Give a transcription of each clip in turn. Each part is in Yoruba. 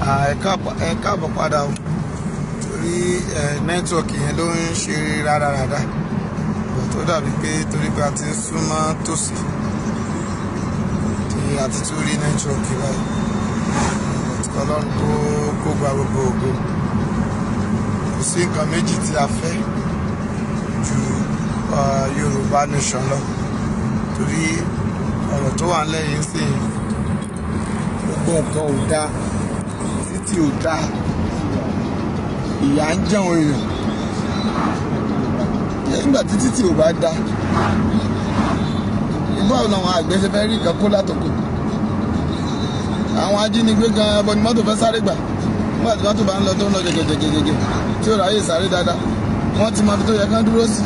Ẹ káàbọ̀ padà o, torí nẹ́tíwọ̀kì yẹn ló ń ṣe rádaràda, tó dàbí pé torí pé a ti ń súnmọ́ tòsí tí a ti tún rí nẹ́tíwọ̀kì báyìí. Ọlọ́run kó gba gbogbo ògo. Kò sí nǹkan méjì tí a fẹ́ ju Yorùbá nation lọ, torí ọ̀rọ̀ tó wà lẹ́yìn sí gbogbo nǹkan ò dáa, títí ò dáa, ìyà ń jẹun èèyàn. Nígbà tí títì ò bá dáa, báwo làwọn àgbẹ̀ ṣe fẹ́ rí nǹkan kó látòkò? Àwọn ajínigbé gan ẹbọ ni mọ́tò fẹ́ sáré gbà. Nígbà tí mọ́tò bá ń lọ tó ń lọ jẹgẹjẹgẹjẹgẹ tí ò ráyè sáré dáadáa, wọ́n ti mọ ibi tó yẹ kán dúró sí.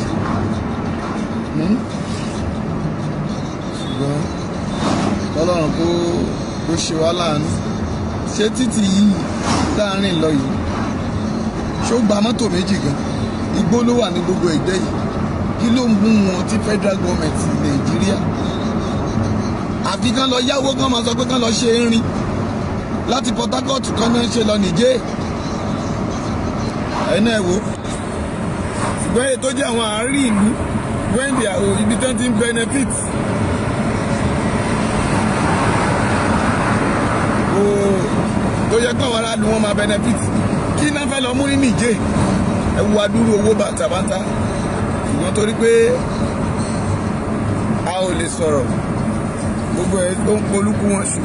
Ṣùgbọ́n Ọlọ́run kó ṣe wá láàánú. Ṣé títì yìí láàrin lọ yìí ṣó gba mọ́tò méjì gan? Igbó ló wà ní gbogbo ẹ̀gbẹ́ yìí. Kí ló ń mú wọn tí federal government Nàìjíríà àfi kán lọ yáwó, kán máa sọ pé kán lọ ṣe irin láti Port Harcourt, kán náà ń ṣe lọ Nìjẹ́. Ẹ̀yin náà wò. Ṣùgbọ́n èyí tó jẹ́ àwọn àárín ìlú when they are ibi tán ti ń benefit, tó yẹ kó àwọn aráàlú wọn máa benefit, kí náà fẹ́ lọ mú ní Nìjẹ́? Ẹ wo adúrú owó bàtàbàtà. Ṣùgbọ́n torí pé a ò lè sọ̀rọ̀, gbogbo ẹ̀ tó ń polúkú wọn ṣù.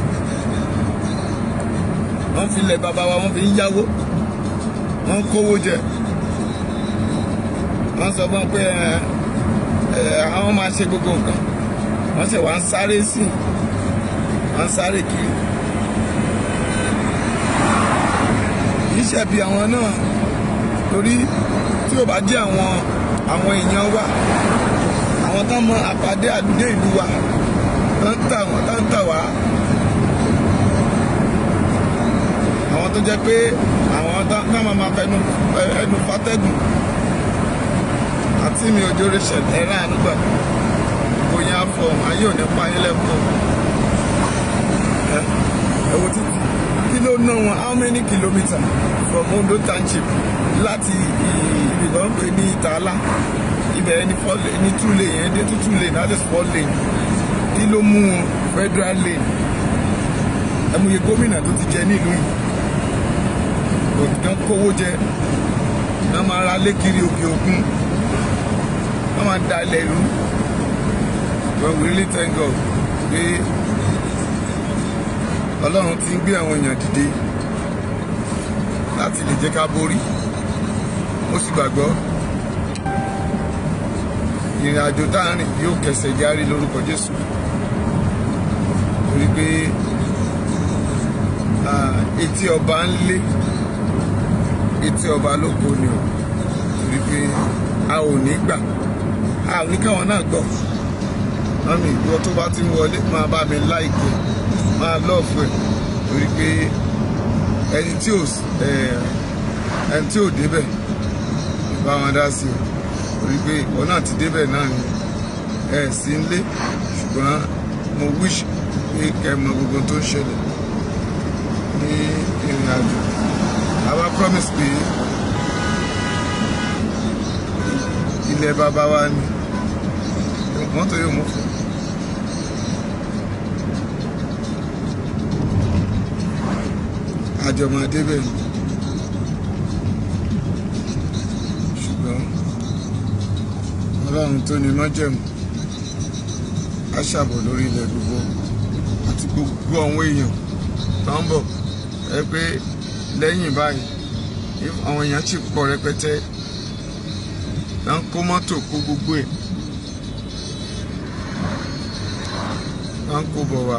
Wọ́n fi ilẹ̀ bàbá wa, wọ́n fi ń yáwó, wọ́n ń kówó jẹ. Wọ́n sọ fún pé àwọn máa ṣe gbogbo nǹkan, wọ́n sì wá ń sáré sí i, wọ́n ń sáré kiri. Kì í ṣẹ̀bi àwọn náà, torí tí ò bá jẹ́ àwọn èèyàn wa, àwọn tán mọ àpàdé àdúdé ìlú wa, tán ń tà wọ́n, tán ń tà wá, àwọn tó jẹ́ pé àwọn tán máa fẹnu ẹnu fàtẹ́gùn. Àti mi ojú oríṣẹ́ ẹ̀rọ ànúgbà bóyá fọ̀hún ayé ò ní pa yín lẹ́kọ̀ọ́. Ẹ wo títì, kí ló ná wọn? How many kilometre from Ondo Township láti ibi tó ń pè ní Ìtàlá, ibẹ̀ ní four lane, ní two lane yẹn dé two lane, that is four lane. Kí ló mú wọn federal lane? Ẹ mú iye gómìnà tó ti jẹ nílùú yìí, òtún kówó jẹ, náà máa ra lé kiri òkè òkun, wọ́n máa da ilẹ̀ ìlú. But we really thank God pé Ọlọ́run ti ń gbé àwọn èèyàn dìde láti lè jẹ́ ká borí. Mo sì gbàgbọ́ ìrìn àjò tá à ń rìn yóò kẹsẹ̀ járí lórúkọ Jésù, torí pé etí ọba ń lé etí ọba lóko ni o, torí pé a ò ní gbà, a ò ní káwọn náà gbọ́. Mami, ìwọ tó bá ti ń wọlé máa bá mi láìkẹ́, máa lọ́ọ̀fù ẹ̀, torí pé ẹni tí ò débẹ̀ bá wọn dá sí o, torí pé ìwọ náà ti débẹ̀ náà ni ẹ sí ń lé. Ṣùgbọ́n mo wish pé kẹ́ mọ gbogbo tó ń ṣẹlẹ̀ ní ìrìn àjò. Àwa promise pé ilẹ̀ bàbá wa ni mọ́tò yóò mú fún. Àjọmọ̀ adébẹ̀ ni. Ṣùgbọ́n Ọlọ́run tó ní májẹ̀mú á ṣàbọ̀ lórí ilẹ̀ gbogbo àti gbogbo àwọn èèyàn tó ń bọ̀. Ẹ pé lẹ́yìn báyìí àwọn èèyàn sì pọ̀ rẹpẹtẹ, tá ń kó mọ́tò kó gbogbo ẹ̀, tá ń kó bọ̀ wá.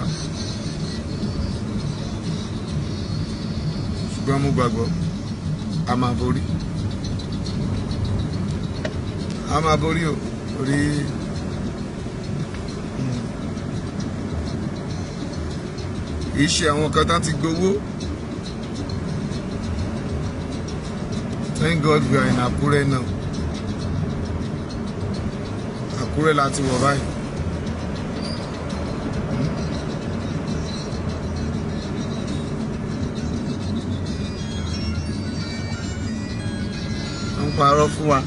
Ṣùgbọ́n mo gbàgbọ́ a máa borí, a máa borí o, orí kì í ṣe àwọn kan tán ti gbowó. Thank God we are in Akure now. Akure láti wọ̀ báyìí. parọ́ fún wa,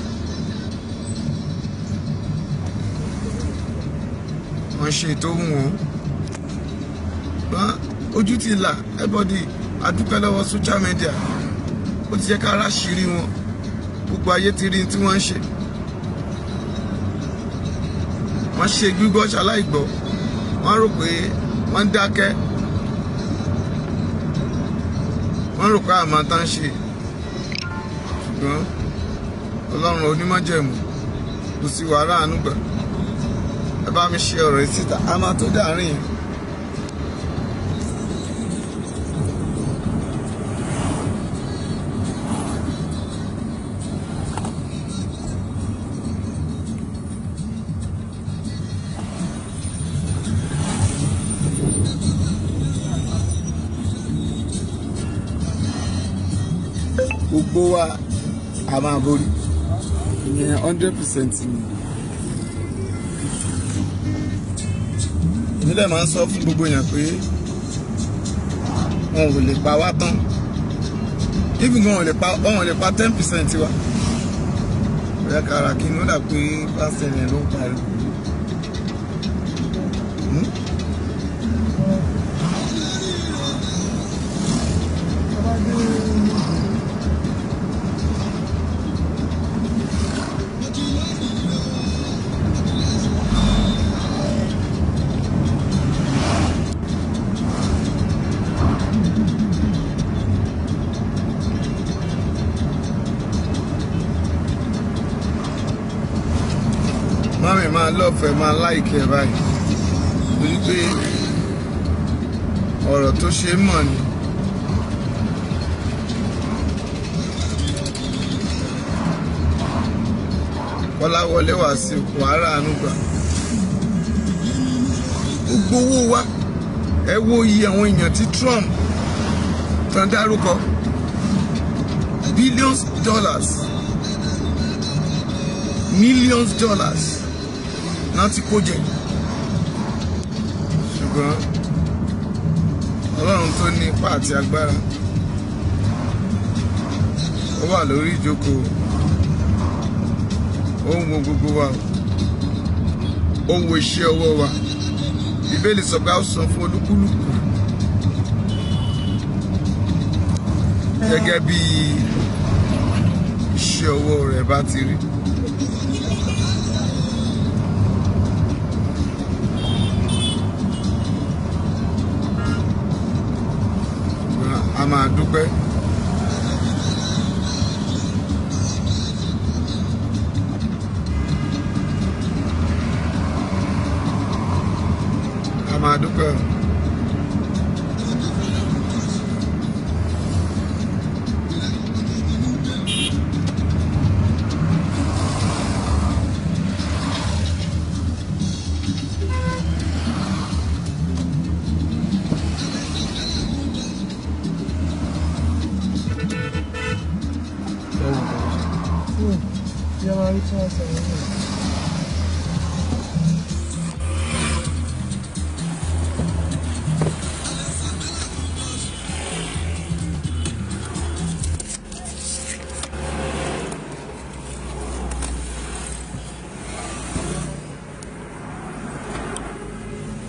wọ́n ṣe tó wù wọ́n. Ṣùgbọ́n ojú ti là, everybody adúpẹ́ lọ́wọ́ social media, ó ti jẹ́ ká ráṣìírí wọn, gbogbo ayé ti rí tí wọ́n ń ṣe. Wọ́n ṣe gbígbọ́ ṣaláìgbọ́, wọ́n rò pé wọ́n dákẹ́, wọ́n rò pé àmọ́ tán ṣe. Ṣùgbọ́n Ọlọ́run onímọ̀jẹ̀mú kò sí wàhálà àánú gbà. Ẹ bá mi ṣe ọ̀rọ̀ yìí síta, a máa tó dàárín yẹn. Gbogbo wa a máa borí, ìyẹn 100% ni. Èmi dẹ̀ máa ń sọ fún gbogbo èèyàn pé wọn ò lè pa wá tán, even wọn ò lè pa 10% wa. Bóyá kára kí ni ó dà pé pásítọ̀ yẹn ló ń pariwo. Mami máa lọ́fẹ̀ẹ́ máa láìkẹ́ báyìí, torí pé ọ̀rọ̀ tó ṣe mọ̀ ni. Kọ́láwọlé Wàsíù wàhálà àánú gbà. Gbogbo owó wa, ẹ wo iye àwọn èèyàn tí Trump tán dárúkọ, billions dollars, millions dollars láti kó jẹ. Ṣùgbọ́n Ọlọ́run tó ní ipá àti agbára, ó wà lórí ìjókòó, ó ń wo gbogbo wa, ó ń wo iṣẹ́ ọwọ́ wa. Bíbélì sọ pé a ó san fún olúkúlùkù gẹ́gẹ́ bí iṣẹ́ ọwọ́ rẹ̀ bá ti rí. A máa dúpẹ́. A máa dúpẹ́.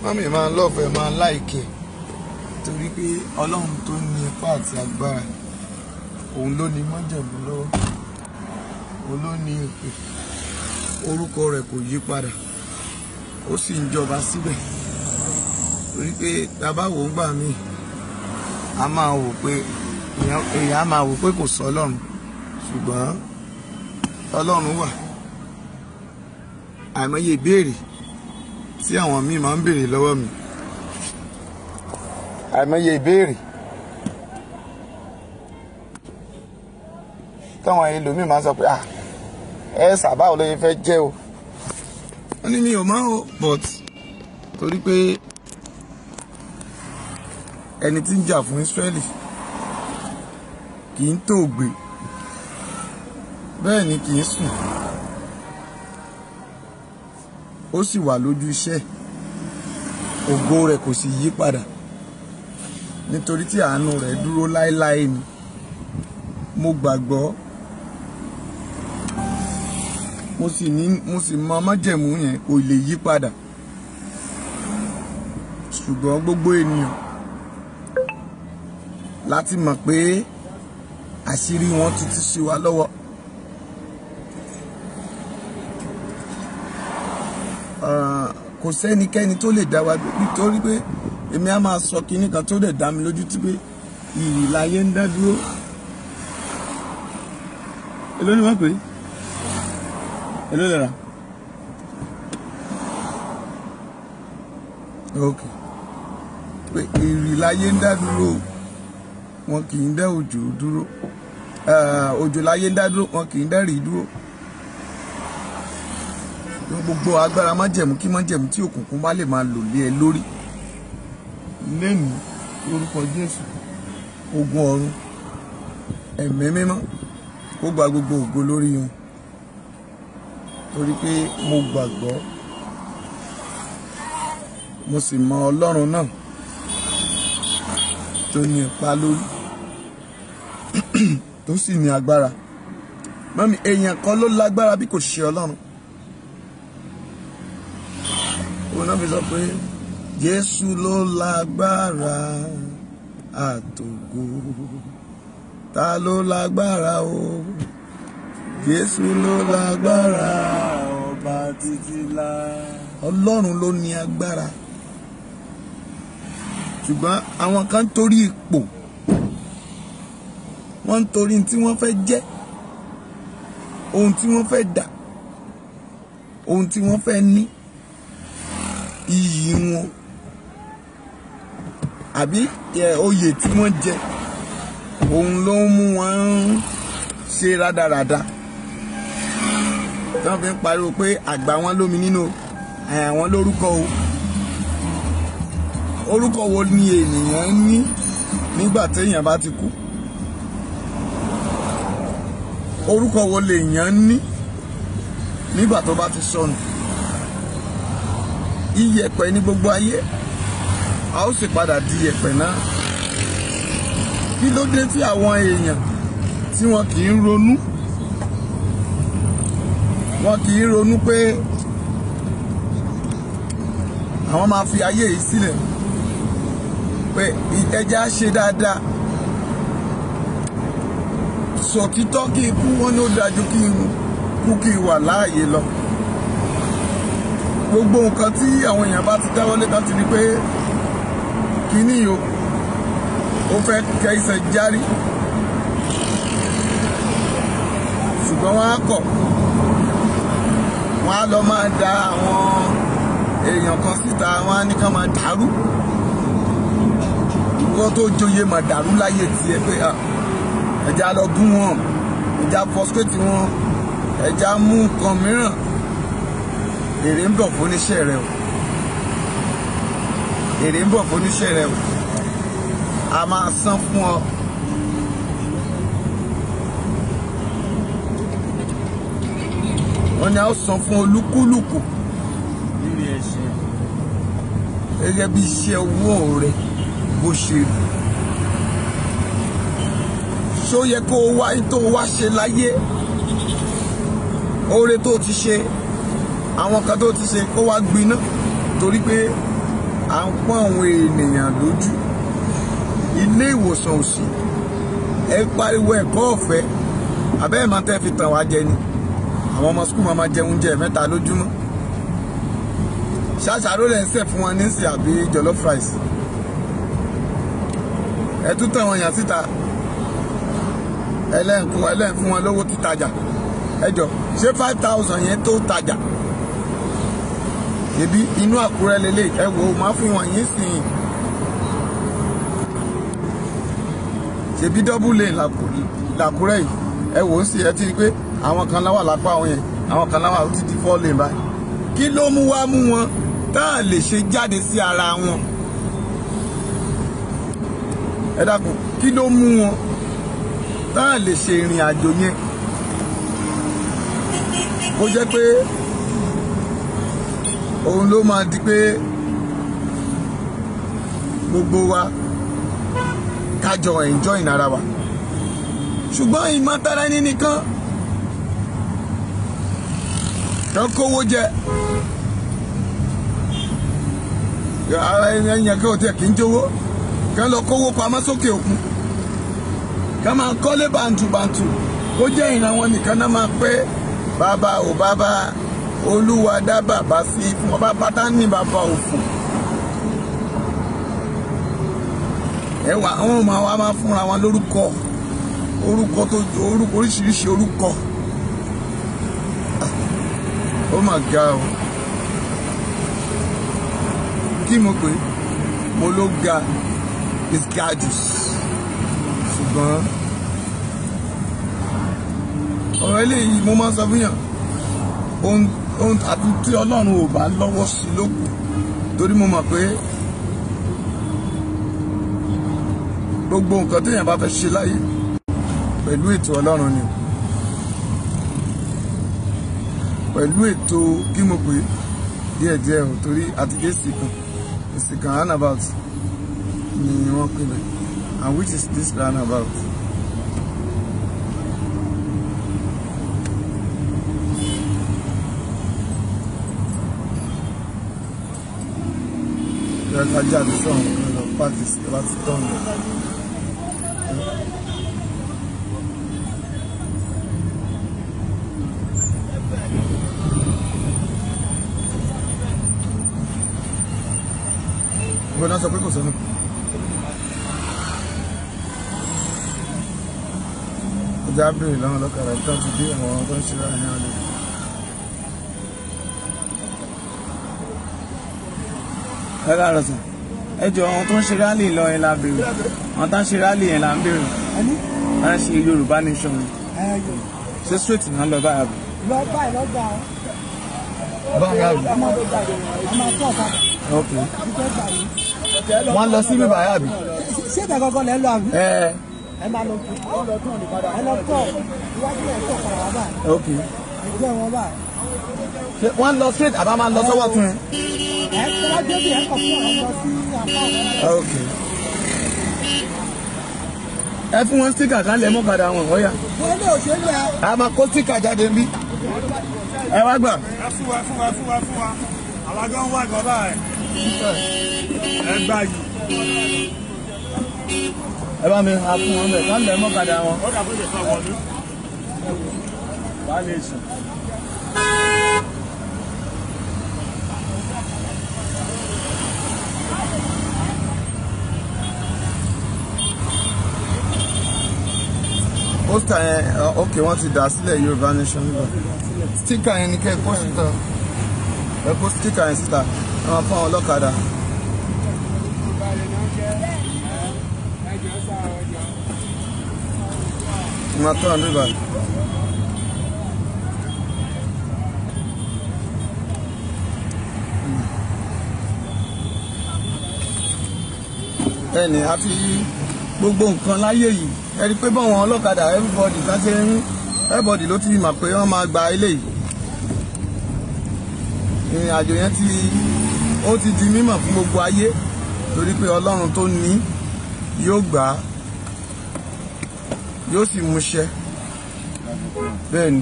Mami máa ń lọ́fẹ̀ẹ́ máa ń láìkẹ́, torí pé Ọlọ́run tó ní ipá àti agbára, òun ló ní májẹ̀mú lọ́wọ́, òun ló ní ìpè, orúkọ rẹ̀ kò yí padà, ó sì ń jọba síbẹ̀. Torí pé tá bá wò ń gbà mí, a máa wò pé èèyàn á máa wò pé kò sọ Ọlọ́run, ṣùgbọ́n Ọlọ́run wà. Àìmọye ìbéèrè tí àwọn míì máa ń béèrè lọ́wọ́ mi, àìmọye ìbéèrè táwọn ẹlòmíì máa ń sọ pé ẹ sábà ò lóye fẹ́ jẹ́ o, wọ́n ní mi ò máa o, but torí pé ẹni tí ń jà fún Ísírẹ́lì kì í tòògbé, bẹ́ẹ̀ ni kì í sùn, ó sì wà lójú iṣẹ́, ògo rẹ̀ kò sì yí padà, nítorí tí àánú rẹ̀ dúró láéláé ni. Mo gbàgbọ́ Mo sì mọ májẹ̀mú yẹn kò lè yí padà. Ṣùgbọ́n gbogbo ènìyàn láti mọ̀ pé àṣírí wọn tún ti ṣí wa lọ́wọ́. Kò sẹ́nikẹ́ni tó lè dá wa nítorí pé èmi á máa sọ kinní kan tó dẹ̀ dá mi lójú tí pé ìrì láyé ń dá dúró. Èló ni wọ́n pè é? Èló lè rà? Ok. Pé ìrì láyé ń dá dúró, wọn kì í dá òjò dúró. Òjò láyé ń dá dúró, wọn kì í dá ìrì dúró. Gbogbo agbára májẹ̀mú kí májẹ̀mú tí òkùnkùn bá lè máa lò lé ẹ lórí lẹ́nu lórúkọ Jésù, ogun ọ̀run ẹ̀mí mímọ́ kó gba gbogbo ògo lórí wọn, torí pé mo gbàgbọ́, mo sì mọ Ọlọ́run náà tó ní ipa lórí tó sì ní agbára. Mọ́mí, èèyàn kan ló lágbára bí kò ṣe Ọlọ́run. Òun náà fi sọ pé Jésù ló lágbára àtògo. Ta ló lágbára o? Jésù ló lágbára ọba títí láé. Ọlọ́run ló ní agbára. Ṣùgbọ́n àwọn kan torí ipò, wọ́n ń torí tí wọ́n fẹ́ jẹ́, ohun tí wọ́n fẹ́ dà, ohun tí wọ́n fẹ́ ní, iyì wọn àbí oyè tí wọ́n jẹ, òun ló ń mú wọn ṣe rádaràda. Tí wọ́n fi ń pariwo pé àgbà wọn lómi nínú àwọn lórúkọ o. Orúkọ wo ni ènìyàn ní nígbà téèyàn bá ti kú? Orúkọ wo lèèyàn ní nígbà tó bá ti sọnù? Iyẹ̀pẹ̀ ní gbogbo ayé, a ó sì padà di iyẹ̀pẹ̀ náà. Kí ló dé tí àwọn èèyàn tí wọn kì í ronú, wọn kì í ronú pé àwọn máa fi ayé yìí sílẹ̀, pé ẹja ṣe dáadáa, sòtítọ́ kí ikú wọn ní ó dájú kí ikú kí wà láàyè lọ. Gbogbo nǹkan tí àwọn èèyàn bá ti dáwọ́lé tán ti rí pé kíní o, ó fẹ́ kẹsẹ̀ járí, ṣùgbọ́n wọ́n á kọ̀, wọ́n á lọ máa da àwọn èèyàn kan síta, wọ́n á ní kán máa dàrú. Wọ́n tó joyè máa dàrú láyé tiẹ̀ pé ẹja lọ bú wọn, ẹja frustrate wọn, ẹja mú nǹkan mìíràn. Èrè ń bọ̀ fún oníṣẹ́ rẹ o. Èrè ń bọ̀ fún oníṣẹ́ rẹ o. A máa san fún ọ. Wọ́n ní a ó san fún olúkúlùkù gẹ́gẹ́ bí iṣẹ́ owó rẹ bó ṣe rí. Ṣó yẹ kó o wá tó o wá ṣe láyé? Oore tó o ti ṣe, àwọn kan tó ti ṣe kó wá gbiná, torí pé à ń pọ́n àwọn ènìyàn lójú. Ilé ìwòsàn òsì, ẹ pariwo ẹ̀kọ́ ọ̀fẹ́, àbẹ́ ẹ̀ máa tẹ́ fi tàn wá jẹ ni. Àwọn ọmọ sukùl máa jẹ oúnjẹ mẹ́ta lójúmọ́. Ṣàṣàrò lẹ̀ ń sẹ̀ fún wọn nísì àbí jollof rice. Ẹ tún tàn wọn yàn síta, ẹlẹ́ǹkún fún wọn lówó títajà. Ẹ jọ, ṣé 5,000 yẹn tó tajà? Ebi inú Àkúrẹ́ lélẹ̀, ẹ wò ó máa fún wọn yín sìn. Ṣebí double lane làkúrẹ́ yìí, ẹ wò ó sì, ẹ ti rí pé àwọn kan láwà lápá àwọn yẹn, àwọn kan láwà ó ti di 4 lane báyìí. Kí ló mú wá mú wọn tá à lè ṣe jáde sí ara wọn? Ẹ dákun, kí ló mú wọn tá à lè ṣe ìrìn àjò yẹn? Kó jẹ́ pé òun ló máa di pé gbogbo wa kájọ enjoy ara wa. Ṣùgbọ́n ìmọ̀tara ẹni nìkan, Kán kówó jẹ. Ara ẹ̀yàn kí o tiẹ̀ kí n jówó. Kán lọ kówó pamọ́ sókè òkun. Kán máa kọ́lé bàǹtùbàǹtù. Kó jẹ́ ìran wọn nìkan náà máa pé bàbá ò bàbá Olúwa dá bàbá sí fún ọba pátá ní bàbá òfò. Ẹwà àwọn ọmọ wa máa fúnra wọn lórúkọ orúkọ tó orúkọ oríṣiríṣi orúkọ. Ó mà ga o. Kí mo pè mo ló ga is gadus ṣùgbọ́n ọ̀rọ̀ eléyìí mo máa ń sọ fún yàn ohun àti tí Ọlọ́run ò bá lọ́wọ́ sí lókun torí mo mọ̀ pé gbogbo nǹkan téèyàn bá fẹ́ ṣe láyé pẹ̀lú ètò Ọlọ́run ni pẹ̀lú ètò kí mo pè díẹ̀díẹ̀ o torí àti dé ìsìnkàn roundabout ni wọ́n pè bẹ́ẹ̀ and which is this roundabout? Ká jáde sọ̀rọ̀ kan lọ páàkì sí láti tọ́nù. Gbọ́dọ̀ sọ pé kò sọ́nà. Ọjà béèrè lọ́wọ́ ọlọ́kadà tó ti dé àwọn tó ń ṣe láàrin ọdún. Ẹ káàárọ̀ sà. Ẹ jọ àwọn tó ń ṣe rálì lọ yẹn la béèrè. Àwọn tó ń ṣe rálì yẹn la ń béèrè. Wọ́n ń ṣe Yorùbá nation. Ṣé straight náà lọ báyà bò? Lọ báyìí lọ́gbà ọ́. Báyà bò. A máa tọ́ ọ̀kadà. Ok. Wọ́n lọ sí bíbá yà bí. Ṣé ìbẹ̀ gangan lẹ́ lọ àbí? Ẹ Ẹ máa lọ ẹ lọ tọ̀ iwájú ẹ̀ tọ̀ padà wá báyìí. Ok. Ìjọ wọn báyìí. Ṣé wọ́n lọ straight àbá máa lọ sọ́wọ́ tún ẹ? Ẹ tọ́lá débi ẹ kọ̀ fún ọ̀rọ̀ lọ sí apá ọ̀rọ̀. Ok. Ẹ fún wọn stíkà kan lẹ̀ mọ́kadà wọn ọ̀yà. Wọ́n lé òṣèlú ẹ. A máa kó stíkà jáde níbí. Ẹ wá gbà. Ẹ fún wa fún wa fún wa fún wa àwa gan wà gan báyìí. Ẹ gbà yìí. Ẹ bá mi ha fún wọn bẹ̀ kán lẹ̀ mọ́kadà wọn. Ó dà bó ṣe fẹ́ wọlé. Bá lè sùn. Pósítà yẹn ok wọ́n ti dà sílẹ̀ Yorùbá nation níbẹ̀. Stíkà yẹn ni kẹ́ ẹ kó síta. Ẹ kó stíkà yẹn síta. Ẹ máa fún àwọn ọlọ́kadà. Ẹ máa tọ́ àwọn bíbá. Ẹnì àti gbogbo nǹkan láyé yìí ẹ rí i pé báwọn ọlọ́kadà everybody kan ṣe ń everybody ló ti mọ̀ pé wọ́n máa gba ilé yìí. Ìrìn àjò yẹn ti ó ti di mímọ̀ fún gbogbo ayé torí pé Ọlọ́run tó ní yóò gbà á yóò sì mú ṣẹ. Bẹ́ẹ̀ ni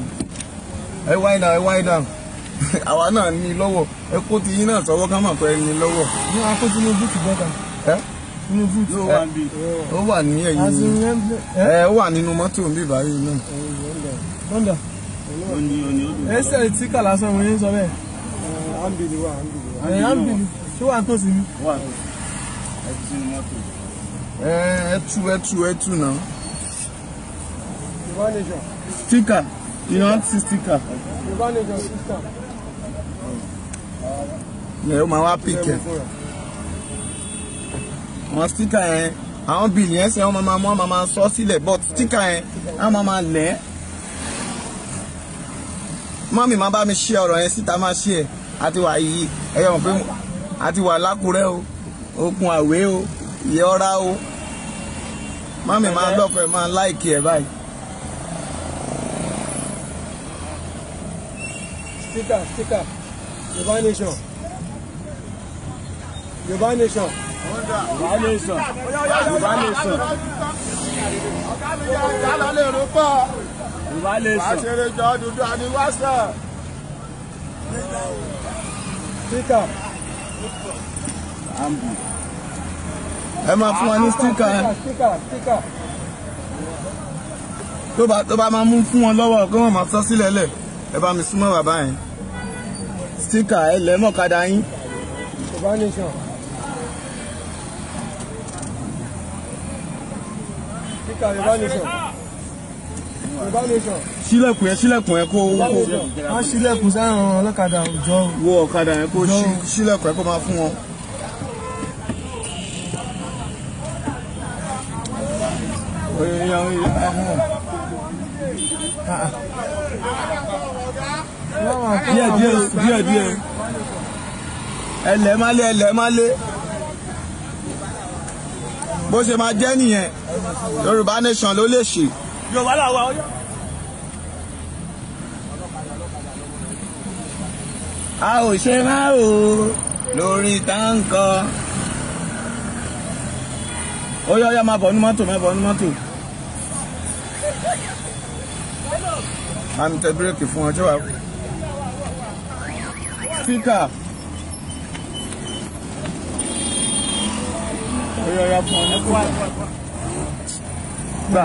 ẹ wáyé down ẹ wáyé down àwa náà ní lọ́wọ́ ẹ kó ti yín náà sọ́wọ́ ká mọ̀ pé ẹ ní lọ́wọ́. Ní akó Tinubu ti bọ́ta. Ẹ Tinubu ti ó wà ní ẹ̀yìn ẹ ó wà nínú mọ́tò ń bí báyìí náà. Lọ́ndà. Ẹsẹ̀ tí kà lásán mo yín sọ bẹ́ẹ̀. Àǹbìlì wà àǹbìlì wà. Ẹ̀yìn àǹbìlì ṣé wà tó sí mi? Ẹ ẹ tú ẹ tú ẹ tú náà. Yorùbá nation. Sticker you know see sticker. Yorùbá nation sister. Ẹ ó máa wá pìkẹ́. Àwọn sticker yẹn àwọn bìlì yẹn sẹ́ wọ́n máa mú wọ́n máa sọ sílẹ̀ but sticker yẹn wọ́n máa lẹ̀ ẹ́. Mọ́mì máa bá mi ṣe ọ̀rọ̀ yẹn síta máa ṣe ẹ̀ àti wà yìí ẹ yọ mọ̀ pé àti wà lákùrẹ́ o okun àwé o ìyẹ́ ọ́rá o mọ́mì máa lọ́fẹ̀ẹ́ máa láìkì ẹ̀ báyìí. Sticker sticker Yorùbá nation. Yorùbá nation. Yorùbá nation. Yorùbá nation. Yorùbá nation. Sticker. Ẹ máa fún wa ní sticker. Sticker, sticker. Tó bá máa mú fún wọn lọ́wọ́ kí wọ́n máa sọ sílẹ̀ lẹ̀. Ẹ bá mi súnmọ́ bàbá yẹn. Sticker ẹ lẹ̀ mọ́kadà yín. Yorùbá nation. Sticker Yorùbá nation. Yorùbá nation. Ṣílẹ̀kùn yẹn, ṣílẹ̀kùn yẹn kó Wọ́n ṣílẹ̀kùn sáwọn ọlọ́kadà òjò. Wo ọ̀kadà yẹn kó ṣílẹ̀kùn yẹn kó máa fún wọn. Díẹ̀ díẹ̀ díẹ̀ díẹ̀. Ẹlẹ̀ má lé, ẹlẹ̀ má lé. Bó ṣe máa jẹ́ nìyẹn, Yorùbá nation ló lè ṣe. Yorùbá làwọn ọyọ́. A ò ṣe máa o lórí táǹkọ. Ó yá yá, máa bọ̀ ní mọ́tò, máa bọ̀ ní mọ́tò. Àmì tẹ bírèkì fún ọjọ́ wa. Spíkà. Ó yá yá fún ọ ní kúrò. Gbà.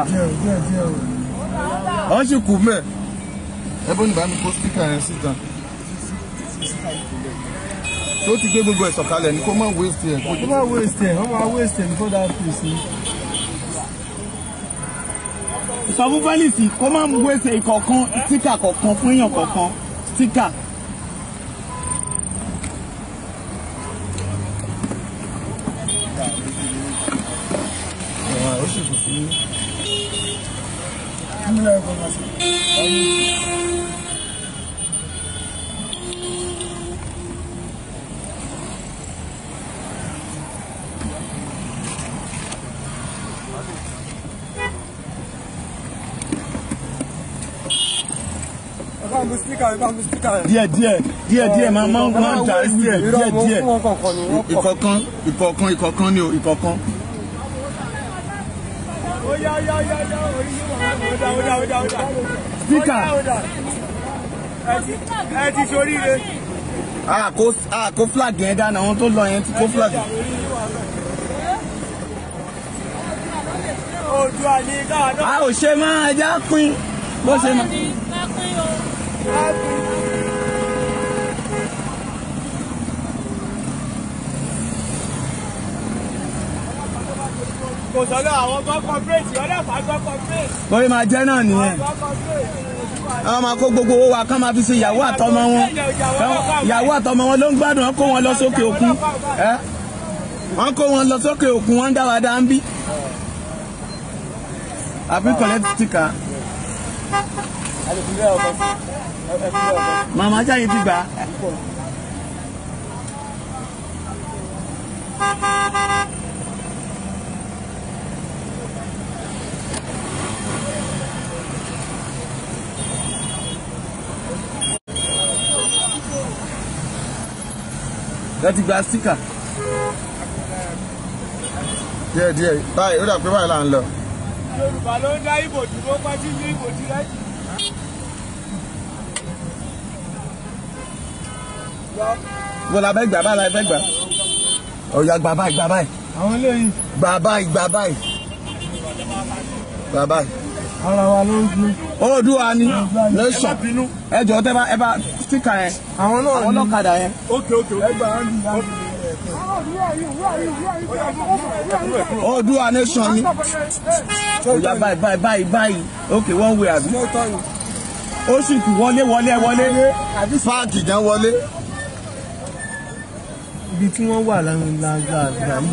Wọ́n sì kú mẹ́. Ẹ bó ní bá mi kó spíkà yẹn síta. Tó ti gbé gbogbo ẹ̀ sọ̀kalẹ̀ ni kó má waste ẹ̀. Kó má waste ẹ̀, wọ́n máa waste ẹ̀ before that place ni. Sọ fún Felix kó má waste ìkọ̀kan, sticker kọ̀ọ̀kan fún èèyàn kọ̀ọ̀kan, sticker. Ó sì kù sí. Díẹ̀ díẹ̀ díẹ̀ díẹ̀ máa máa máa jà díẹ̀ díẹ̀ díẹ̀. Ìkọ̀kan ìkọ̀kan ìkọ̀kan ni o, ìkọ̀kan. Sticker. Ẹ ti ṣoríire. A kó flag yẹn dáná, àwọn tó lọ yẹn ti kó flag. Oòduà ni káà náà. A ò ṣe máa já pín bó ṣe máa. Kò sọ́dọ̀ àwọn gbọ́ corporate, ọlọ́pàá gbọ́ corporate. Bóyá máa jẹ́ náà nìyẹn. Àwọn máa kó gbogbo owó wa kán máa fi ṣe ìyàwó àtọmọ wọn. Ìyàwó àtọmọ wọn ló ń gbádùn, wọn kó wọn lọ sókè òkun. Wọ́n kó wọn lọ sókè òkun, wọ́n ń dá wa dá ń bí. Àbí collect sticker. Màmá Jáyé ti gbà. Ẹ ti gba sticker. Díẹ̀ díẹ̀ báyìí, ó dà pé báyìí là ń lọ. Yorùbá ló ń dá ìbò dúró pátí ní ìbò dúró. Bó la fẹ́ gbà, báyìí la fẹ́ gbà. Ọ̀ya gbà báyìí, gbà báyìí. Àwọn eléyìí. Gbà báyìí, gbà báyìí. Gbà báyìí. Ara wa ló ń gbé. Oòduà ni nation. Ẹ jọ̀ọ́ tẹ́ bá ẹ bá sticker yẹn. Àwọn náà Àwọn ọlọ́kadà yẹn. Ok ok ok. Oòduà nation ni. Ọ̀ya báyìí báyìí báyìí báyìí. Ok, one way àbí. Ó sì kù wọlé wọlé wọlé. Páàkì gan wọlé. Ibi tí wọ́n wà làgbà àgbà yìí.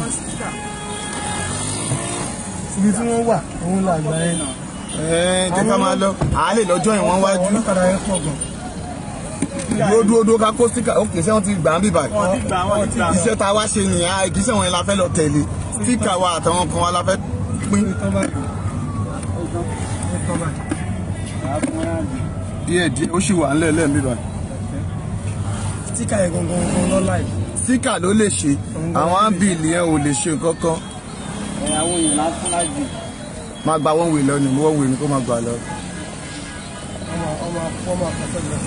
Ibi tí wọ́n wà òun làgbà yẹn. Jẹ́ ká máa lọ. À lè lọ́jọ́ ìwọ̀n wájú. Àwọn ọlọ́kadà yẹn pọ̀ gan. Dúró dúró dúró ká kó sticker. Ok, ṣé wọ́n ti gbà ń bì báyìí? Wọ́n ti gbà, wọ́n ti gbà. Iṣẹ́ tá a wá ṣe nìyẹn, ìgbésẹ̀ wọn la fẹ́ lọ tẹ̀lé. Sticker wa àtàwọn kan wa la fẹ́ pín. Díẹ̀ díẹ̀, ó sì wà ńlẹ̀ lẹ́ẹ̀mí báyìí. Sticker yẹn gangan gan lọ́la yìí. Sticker ló lè ṣe, àwọn ábìlì yẹn ò lè ṣe nǹkan kan. Àwọn èèyàn lásán lájú. Máa gba one way lọ ni, one way ni kó máa gbà lọ. Ọmọ ọmọ ọmọ àkọsẹ́gbẹ̀.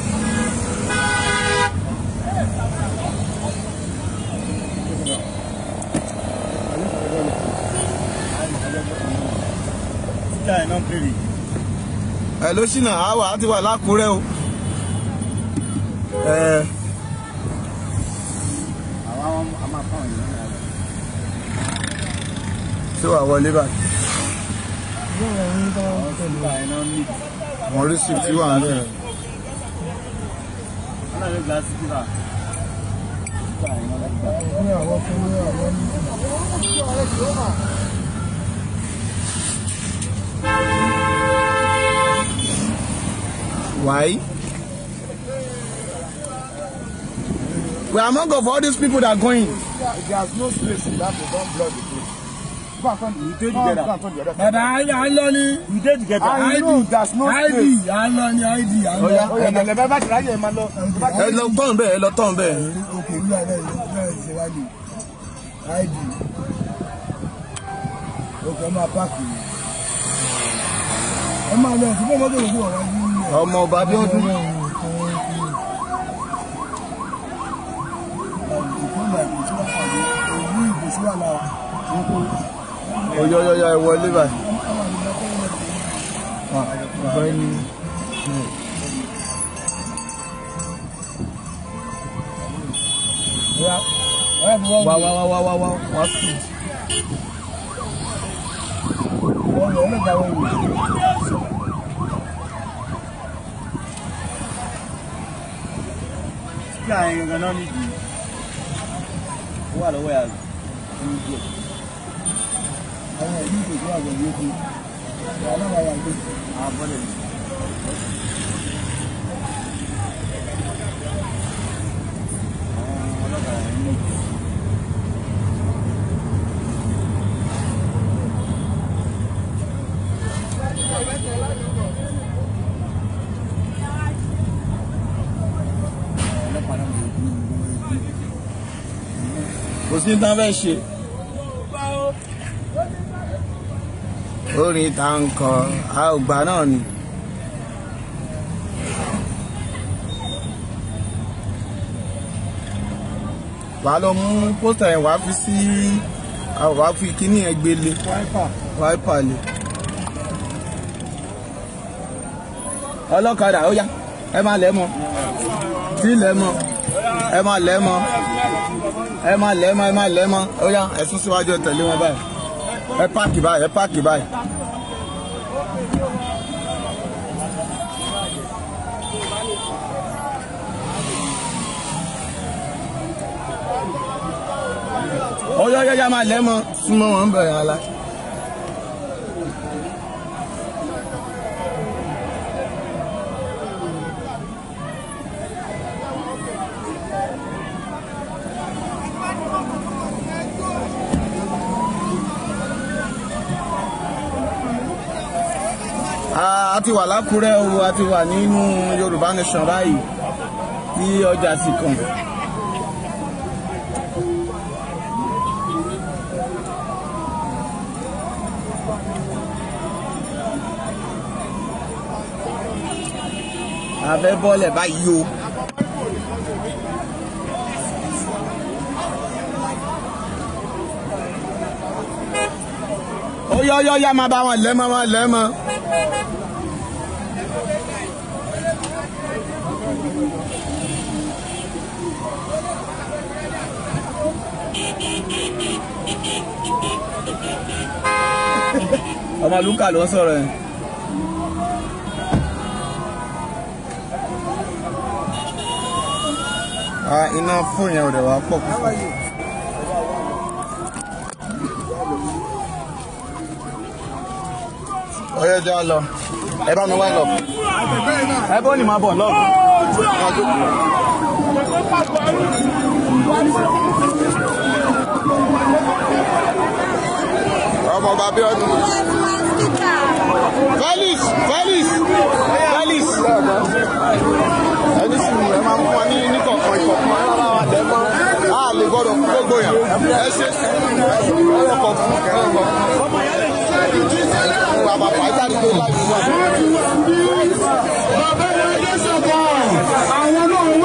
Ẹ ló ṣìnà àwà á ti wà lákùrẹ́ o. Ṣé wàá wọlé báyìí? Àwọn receipt wà ń bẹ̀rẹ̀. Why? We are among of all these people that are going. There's no space in that. They don't block the place. Go and turn, We dey together. go and turn the other side. Bàbá à ń lọ ní. We dey together. I know there's no ID space. à ń lọ ní ID à ń lọ. Oh, yeah, yeah, bá ti ráyè ẹ máa lọ. Ẹ lọ tán bẹ́ẹ̀, ẹ lọ tán bẹ́ẹ̀. Òkè wíwá náà náà ṣe wá ní ID. Òkè ọmọ apáàkì. Ẹ máa lọ ṣùgbọ́n mọ́tò ló kú ọ̀rọ̀ yìí. Ọmọ ọba Abíọ́dún. Oyoyoyo ẹ wọlé báyìí. Ọ̀gbẹ́ni. Wá wá wá wá wá wá wá speed. Síkà yẹn gangan náà nìdí. Ó wà lọ́wọ́ yàrá. Àwọn bọ́lẹ̀ ni. Àwọn ọlọ́kadà yẹn ní. Ọlọ́pàá náà lè dúró lórí. Kò sí ní tán fẹ́ ṣe. Orin tá ń kọ, a ò gbà náà ni. Wàá lọ mú pósítà yẹn, wàá fi sí, wàá fi kíní yẹn gbélé. Wáípà lé. Ọlọ́kadà ó yá, ẹ máa lẹ̀ mọ́. Tí lẹ̀ mọ́, ẹ máa lẹ̀ mọ́. Ẹ máa lẹ̀ mọ́, ẹ máa lẹ̀ mọ́. Ó yá, ẹ sún síwájú, ẹ tẹ̀lé wọn báyìí. Ẹ páàkì báyìí, ẹ páàkì báyìí. Ó yá, yá, yá, máa lẹ̀ mọ́. Súnmọ́ wọn ń bẹ̀rẹ̀ ala. A ti wà lákúrẹ́ o, a ti wà nínú Yorùbá Nation báyìí tí ọjà sì kàn. A fẹ́ bọ́lẹ̀ báyìí o. Ó yá yá yá, máa bá wọn lẹ́ mọ́, máa lẹ́ mọ́. Ọmọ Lúkà ló ń sọ̀rọ̀ yẹn. Iná fóònù yẹn ò dẹ̀ wá pọ̀ púpọ̀. Ọyọ́ jẹ́ á lọ. Ẹ bá mi wá lọ. Ẹ bọ́ ni máa bọ̀ lọ. Ọmọ ọba Abíọ́dún. Felix, Felix, Felix. Ẹni sùn ẹ máa ń fún wa ní níkọ̀ọ̀kan ìkọ̀ọ̀kan rárá wa lẹ́ mọ́. A lè gbọ́dọ̀ fún gbogbo yàn. Ẹ ṣe sùúrù ọkọ̀ fún ọkọ̀ fún. Bàbá fàájà tó láì fún wa. Bàbá yẹn ló sọ̀kọ̀. Àwọn náà wà.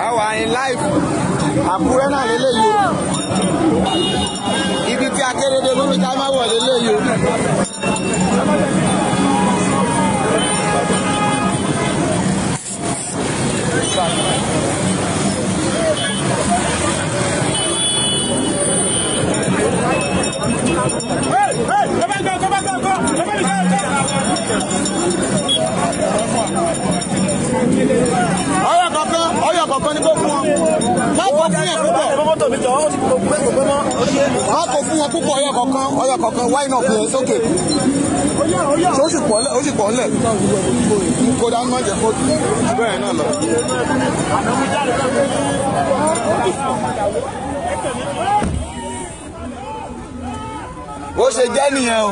Àwa in life Àkúrẹ́ náà lélẹ́yìí o. Ibi tí Akérédolú ní ká má wọ̀ lélẹ́yìí o. Ọyọ kọ̀ọ̀kan ni kó fún wọn. Má kó fún yẹn púpọ̀. Má kó fún wọn púpọ̀. Ọyọ kọ̀ọ̀kan why not yẹn sókè. Ṣé ó sì pọ̀ ńlẹ̀? Kó dání má jẹ́ kó jù bẹ́ẹ̀ náà lọ. Bó ṣe jẹ́ nìyẹn o.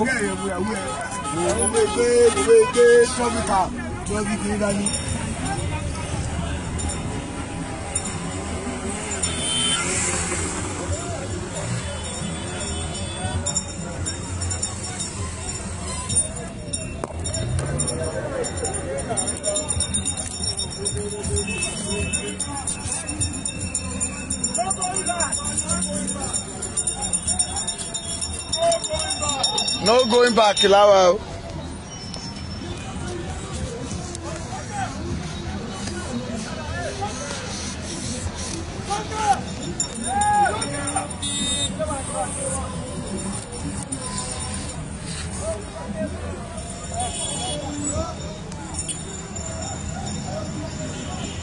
No going back, láwa o.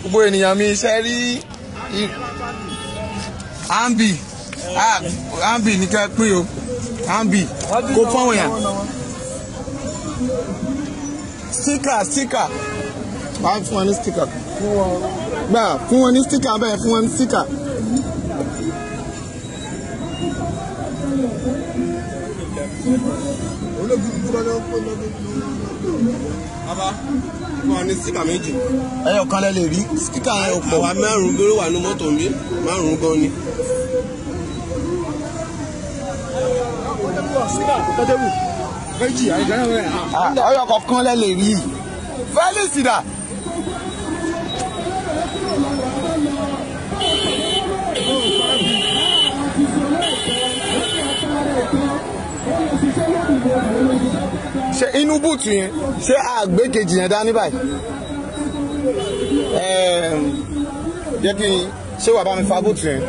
Gbogbo ènìyàn mi ṣe rí ambi ní ká pín o. Ambi kó fọ́wọ̀n yàn. Sticker wàá fún wọn ní sticker. Gbà fún wọn ní sticker bẹ́ẹ̀, fún wọn ní sticker. Bàbá, fún wọn ní sticker méjì. Ẹyọ kan lẹ lè rí sticker yẹn ò pọ̀. Àwa márùn-ún gbéró wà ní mọ́tò mi, márùn-ún gan ni. Ọyọ kọ̀ọ̀kan lẹ lè rí. Felix dà. Ṣé inú búùtù yẹn, ṣé àgbékejì yẹn dání báyìí? Jẹ́ kí n ṣé wàá bá mi fa búùtù yẹn.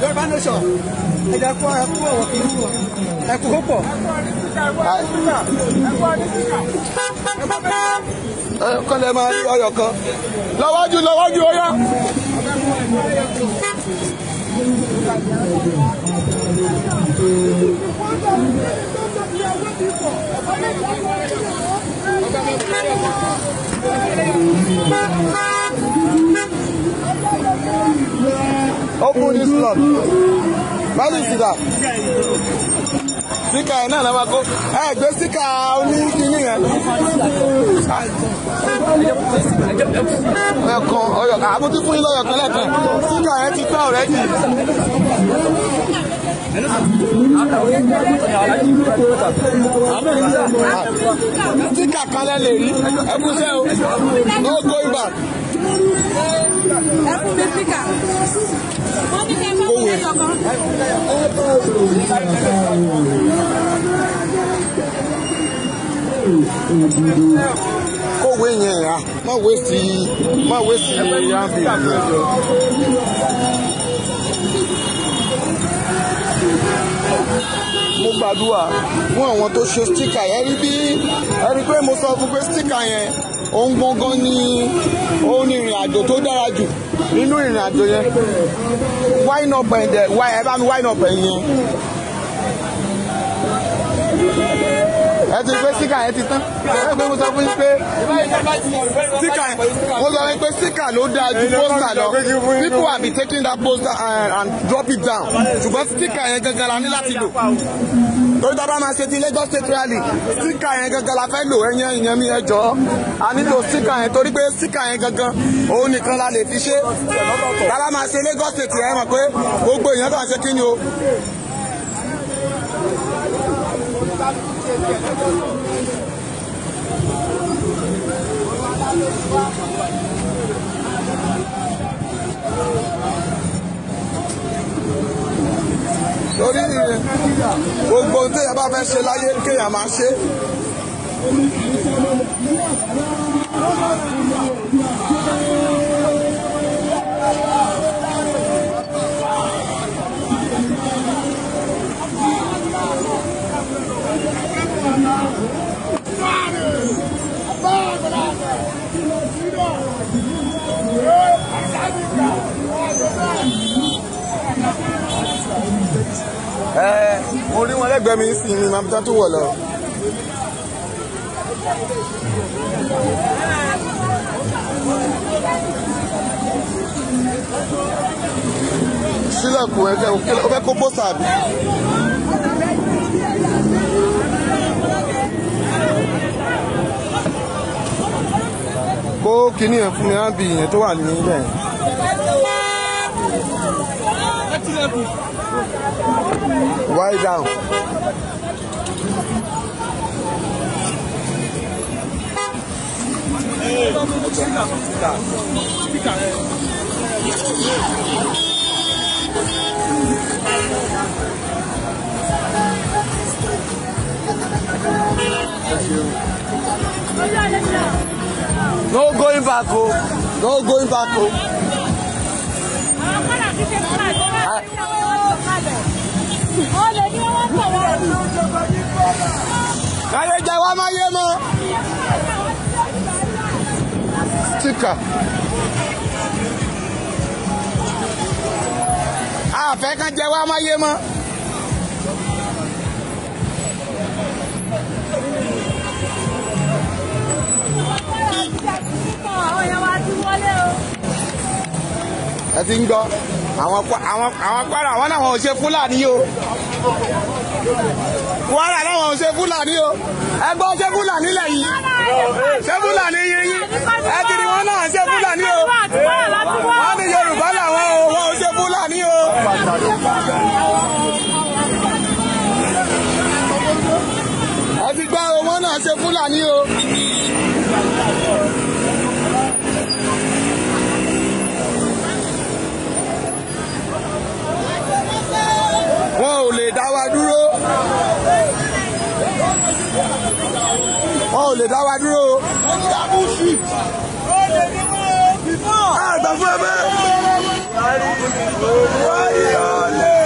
Yorùbá nation, ẹ̀jẹ̀ kó ẹ̀kú ọ̀wọ̀ kìíní fún wa, ẹ̀kú kó pọ̀. Kọ́ lẹ máa rí ọyọ kan. Lọ́wájú lọ́wájú ọyọ. Open this slot. Báyìí sì dà. Síkà ẹ̀ náà lọ́wọ́ máa kó. Ẹ gbé síkà oníkíní yẹn. Ẹ̀kan ọyọ̀ kan. Àbótí fún yín lọ́yọ̀ kan lẹ́ẹ̀kan. Síkà yẹn ti pẹ́ already. Síkà kan lẹ lè rí. Ẹ kú sẹ́ o. No going back. Ẹ fún mi síkà. Wọ́n ní kí ẹ fún mi lẹ́yọ̀ kan. Kówé yẹn rà, má wéṣì yáǹbì yẹn. Mo gbàdúrà fún àwọn tó ṣe stíkà yẹn. Rí bí ẹ rí pé mo sọ fún pé stíkà yẹn òun gangan ni òun ní ìrìn àjò tó dára jù nínú ìrìn àjò yẹn. Wine up and ẹ bá mi wine up ẹ̀ yẹn. Ẹ ti pé sticker yẹn ti tán. Ẹ pé mo sọ fún yín pé sticker, mo sọ fún yín pé sticker ló dáa ju poster lọ. People have been taking that poster and drop it down. Ṣùgbọ́n sticker yẹn gangan la ní láti lò. Torí tá a bá máa ṣe ti Lagos State rally, sticker yẹn gangan la fẹ́ lò. Ẹ̀yẹn ìyẹn mi ẹ jọ̀ọ́. A nílò sticker yẹn torí pé sticker yẹn gangan òun nìkan la lè fi ṣe. Tá a bá máa ṣe Lagos State yẹn mọ̀ pé gbogbo èèyàn kàn ṣe kí ni o. Torí gbogbo ohun téèyàn bá fẹ́ ṣe láyé kéèyàn máa ṣe. Mo rí wọn lẹ́gbẹ̀ẹ́ mi sí mi máa tó wọ̀ lọ. Sílẹ̀kùn ẹ̀jẹ̀ ó fẹ́ kó pósà bí. Kó kinní yẹn fún mi á bí ìyẹn tó wà níbẹ̀. Why down? No going back, oh. No going back, oh. Káyé jẹ wá máa yé mọ́. Sticker. Àfẹ́ kan jẹ wá máa yé mọ́. Ẹ ti ń gbọ́ àwọn Kwara àwọn náà wọn ò ṣe Fúlàní o. Kwara náà wọn ò ṣe Fúlàní o. Ẹ gbọ́ ṣé Fúlàní lẹ́yìn? Ṣé Fúlàní yín? Ẹ ti rí wọn náà ṣe Fúlàní o. Wọ́n ní Yorùbá làwọn o, wọn ò ṣe Fúlàní o. Ẹ ti gbọ́ o, wọn náà ṣe Fúlàní o. Wọn ò lè dá wa dúró. Wọn ò lè dá wa dúró. Àgbà fún ẹ bẹ́ẹ̀. Wáyé ọ̀lẹ́.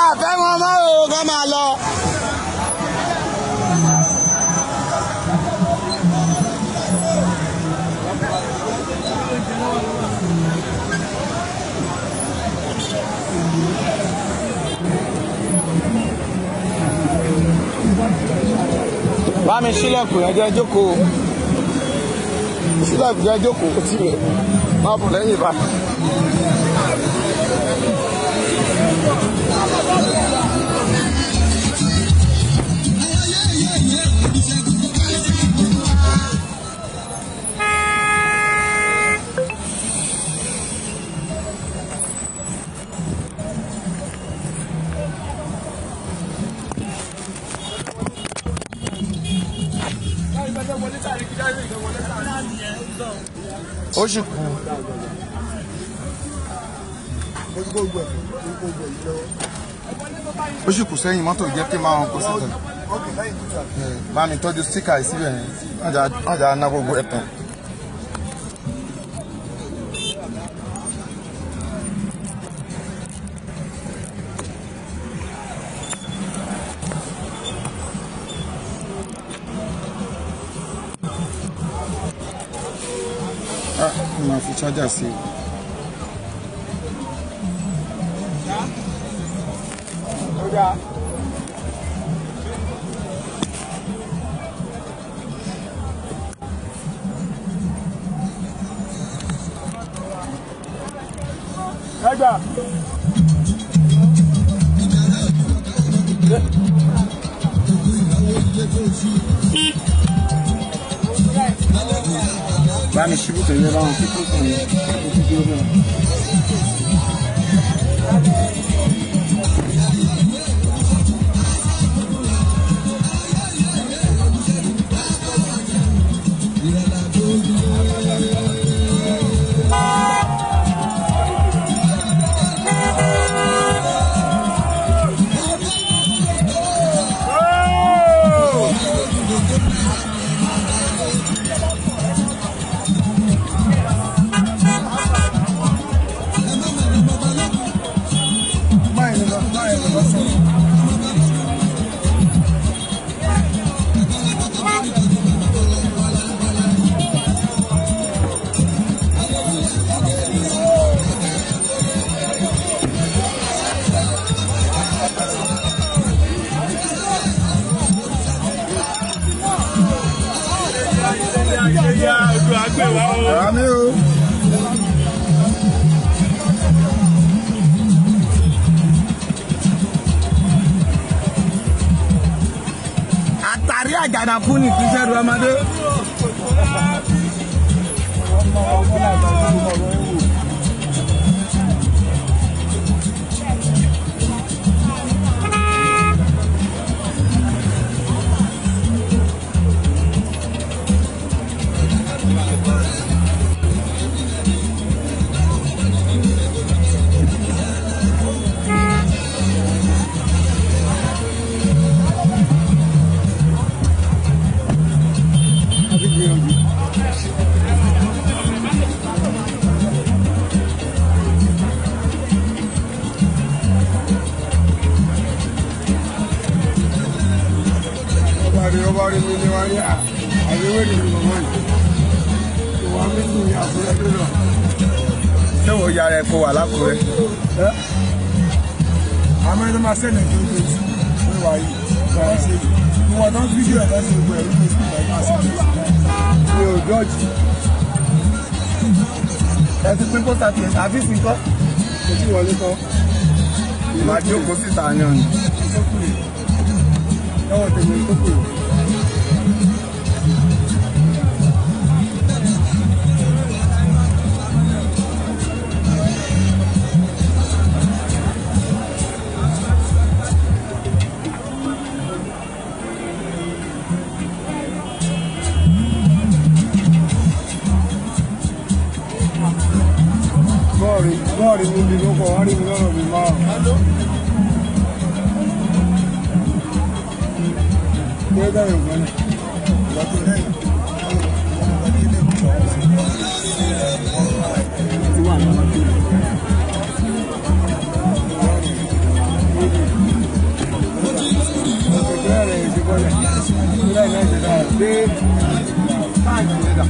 Àfẹ́ wọn mọ́ o, kọ́ máa lọ. Bá mi ṣílẹ̀kùn yẹn jẹ́ jókòó. Ṣílẹ̀kùn yẹn jókòó tí rẹ̀ má bọ̀ lẹ́yìn bá. Ó sì kú. Ó sì kù sẹ́yìn mọ́tò jẹ́ kí máa kó síta. Bá mi tọ́jú síkà yìí síbẹ̀ yẹn, ọjà ná gbogbo ẹ̀ tán. Máa fi chájà sí i. Bá mi ṣubú tẹ̀lé báwọn tí kò sàn yẹn kó tí dúró bẹ́ẹ̀. Àmín o. Àtàrí àjànàkú ni kì í ṣẹ́rù ọmọdé. Ṣé wo yára ẹ kó wà lákùrẹ́? Àmọ́ ẹni máa sẹ́ni tó tó ní wà yìí wọ́n ṣe ìwọ̀n tó ń fídíò ẹ̀ lọ́sẹ̀ ìgbọ̀ ẹ̀rú Facebook ẹ̀ máa sẹ́ni mi ò dọ́jì. Ẹ ti pín pósítà tiẹ̀ àbí sí kọ́. Kò tí wọlé tán. Màá jókòó síta yan ni. Lọ́wọ́ tèmi tó kù. Bọ́ọ̀rì mi bí lóko, wọ́n rí mi lọ́rọ̀ mi márùn-ún. Kí ló dáyọ̀ gbọ́nà? Ìgbà tó lẹ́yìn. Òkè rẹ̀ ti bọ́lẹ̀. Ìlẹ̀ náà ti dára. Dé táǹkì rẹ̀ dà.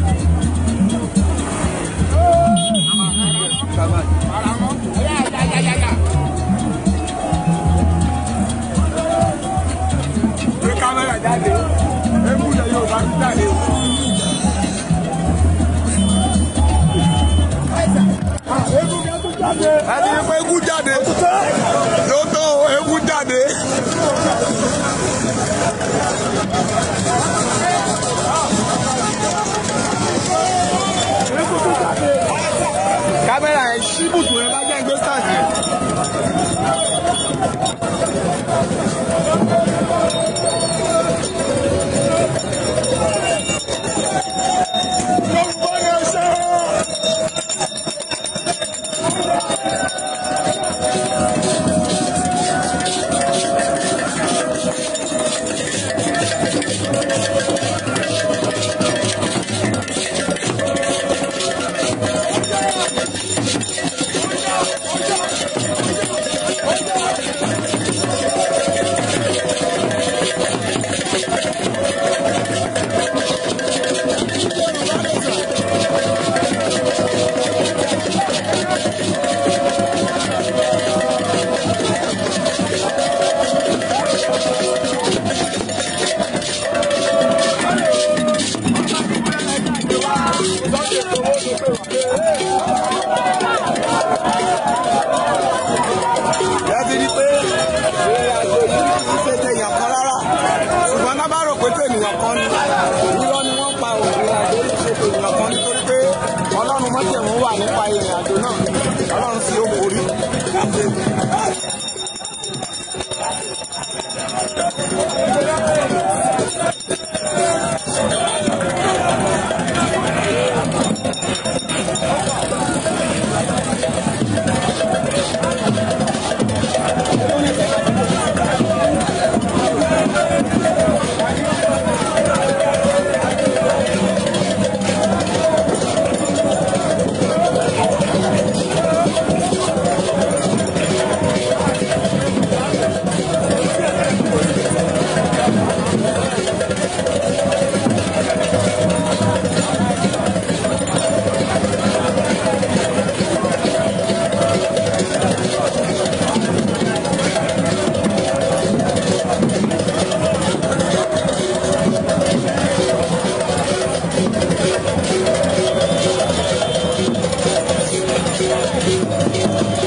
Gbé kámẹ́rà jáde, ébùdó yóò bá tún jáde. Ẹ ti rí pé eégún jáde. Yóò tó eégún jáde. Kámẹ́rà ẹ̀ ṣíbùtù ẹ bá jẹ́ ìgbé stars yẹn. Yorùbá nation! Ẹ ti rí pé ìrìn àjò yìí kì í ṣe tèèyàn kan rárá, ṣùgbọ́n tá bá rò pé tèèyàn kan ni, irọ́ ni wọ́n pa. Ìrìn àjò yìí ṣe tèèyàn kan nítorí pé Ọlọ́run mọ́jẹ̀mú wà nípa ìrìn àjò náà, Ọlọ́run sì ó borí.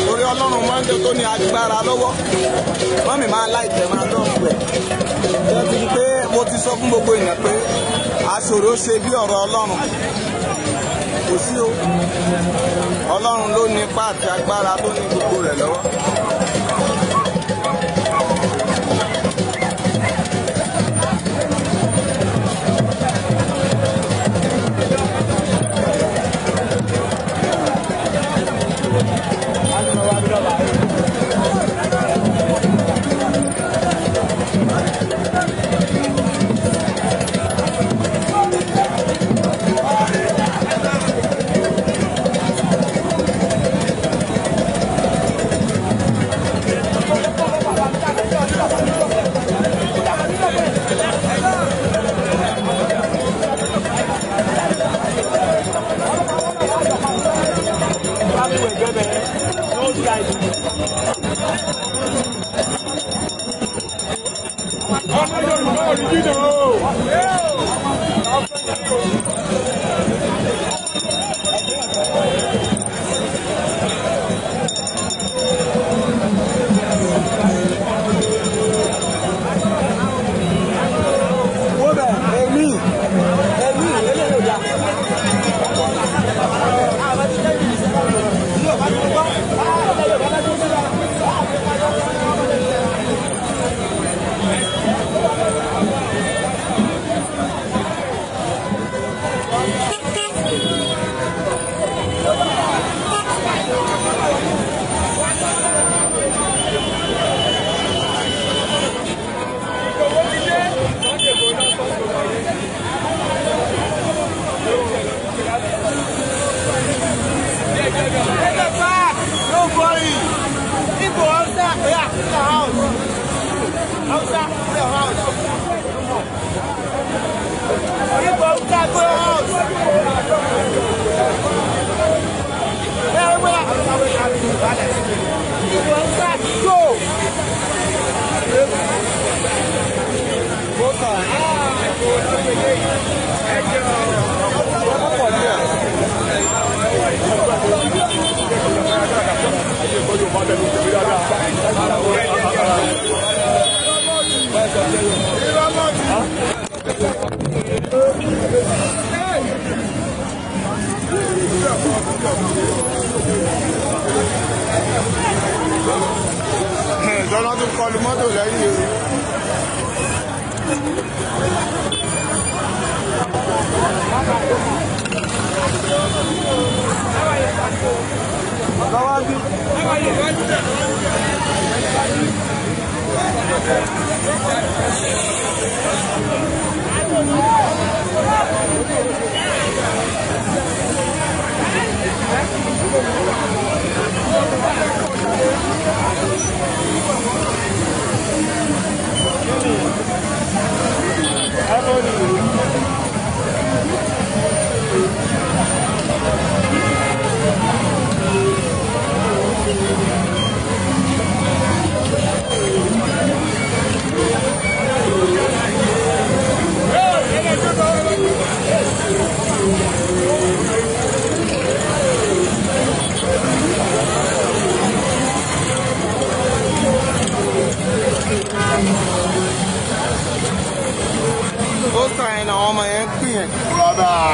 Torí Ọlọ́run máa ń jẹ́ tó ní agbára lọ́wọ́, mọ́mì máa láìpẹ́ máa lọ́ọ̀pù ẹ̀. Ṣé ti rí pé mo ti sọ fún gbogbo èèyàn pé aṣòro ṣe bí ọ̀rọ̀ Ọlọ́run kò sí o. Ọlọ́run ló ní ipá àti agbára tó ní gbogbo rẹ̀ lọ́wọ́. Ọmọ Yorùbá original o. Wọ́n bẹ̀ èmi èmi eléyìí ò dáa. Ìjọba tún kọlu mọ́tò lẹ́yìn o. Lọ́wọ́ bí.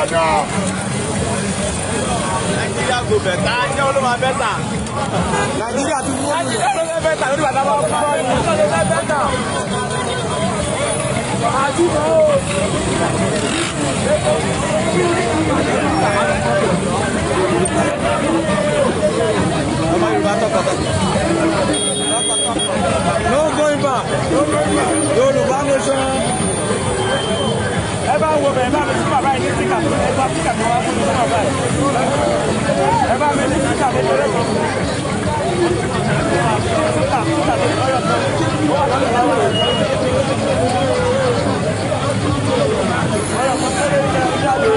Ìbàdàn. Nàìjíríà kò bẹ̀tà, jẹ́ olóma bẹ́tà. Nàìjíríà ti wó lulẹ̀. Nàìjíríà ló fẹ́ bẹ́tà lórí bàtà bá fún ọ. Nàìjíríà ló fẹ́ bẹ́tà. Àdúgbò. Ọmọ Yorùbá tọkàntọkàn. No going back. Yorùbá nation. Ẹ bá wo bẹ̀rẹ̀ bá mi sí bàbá yìí ní síkà tó ẹ bá síkà tó wá fún mi sí bàbá yìí. Ẹ bá mi ní síkà tó lọ́yọ̀ kan fún mi. Síkà síkà tó lọ́yọ̀ kan ó wà lọ́dọ̀ lọ́wọ́ rẹ̀. Ọ̀rọ̀ kan tó lè jẹ́ jáde.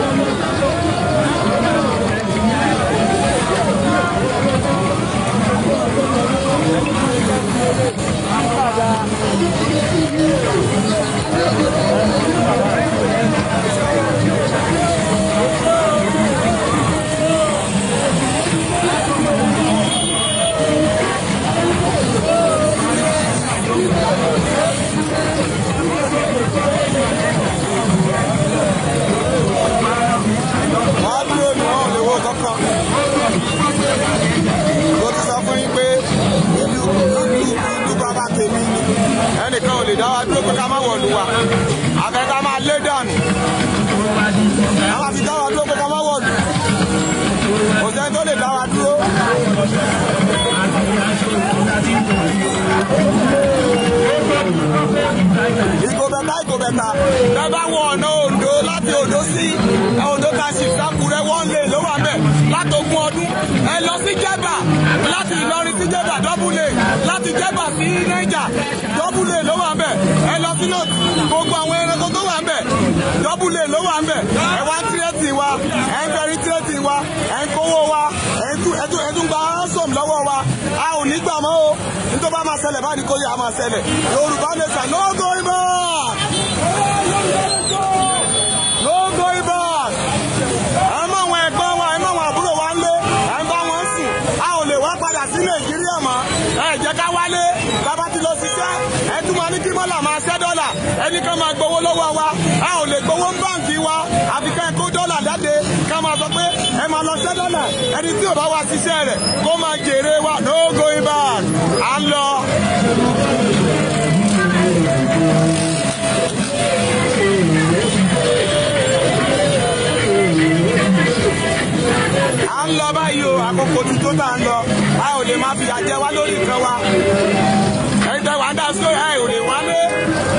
Wọ́n á dúró ní wọn ò lè wo kankan. Mo ti sọ fún yín pé ìlú ìlú ìlú bàbá tèmi ni. Ẹnìkan ò lè dá wa dúró pé ká má wọ̀lú wa. Àfẹ́ ká máa lé dànù. Ká máa fi dá wa dúró pé ká má wọ̀lú. Kò sẹ́ni tó lè dá wa dúró. Ìgò bẹ̀ta ìgò bẹ̀ta. Bẹ́ẹ̀ bá wọ ọ̀nà Oǹdó láti Oǹdó sí Oǹdó township sákúrẹ́ wọ́n lè ló wà bẹ́ẹ̀ látogún ọdún. Ẹ lọ sí Jẹ́bà láti Ìlọrin sí Jẹ́bà dọ́bùlé láti Jẹ́bà sí Náíjà dọ́bùlé ló wà bẹ́ẹ̀. Ẹ lọ sí North gbogbo àwọn ẹranko tó wà bẹ́ẹ̀ dọ́bùlé ló wà bẹ́ẹ̀. Ẹ wá tírẹ́tì wa, ẹ ń fẹ́rí tírẹ́tì wa, ẹ ń kówó wa, ẹ tún gba ransom lọ́wọ́ wa. A ò ní gbà mọ́ o. Nítorí bá máa ṣẹlẹ̀ báyìí kó yẹ a máa ṣẹlẹ̀. Yorùbá nation no going back. No going back. Ẹ mọ àwọn ẹ̀gbọ́n wa, ẹ mọ àwọn àbúrò wa ń lé, ẹ ń bá wọn sùn. A ò lè wá padà sí Nàìjíríà mọ́. Ẹ jẹ́ ká wálé. Bàbá ti lọ ṣiṣẹ́. Ẹ tún máa ní kí mọ́là máa ṣẹ́ dọ́là. Ẹnì kan máa gbowó lọ́wọ́ wa. A ò lè gbowó ń báǹkì wa. Àfi ká ẹ kó dọ́là jáde. Ká máa sọ pé ẹ máa lọ ṣẹ́ dọ́là. Ẹni tí ò bá wa ṣiṣẹ́ rẹ̀ kó máa jèrè wa. No going back. À ń lọ. À ń lọ báyìí o, àkókò ti tó tá à ń lọ. A ò lè máa fìyà jẹ wá lórí nǹkan wa. Ẹgbẹ́ wa ń dá sí ẹ ò lè wálé.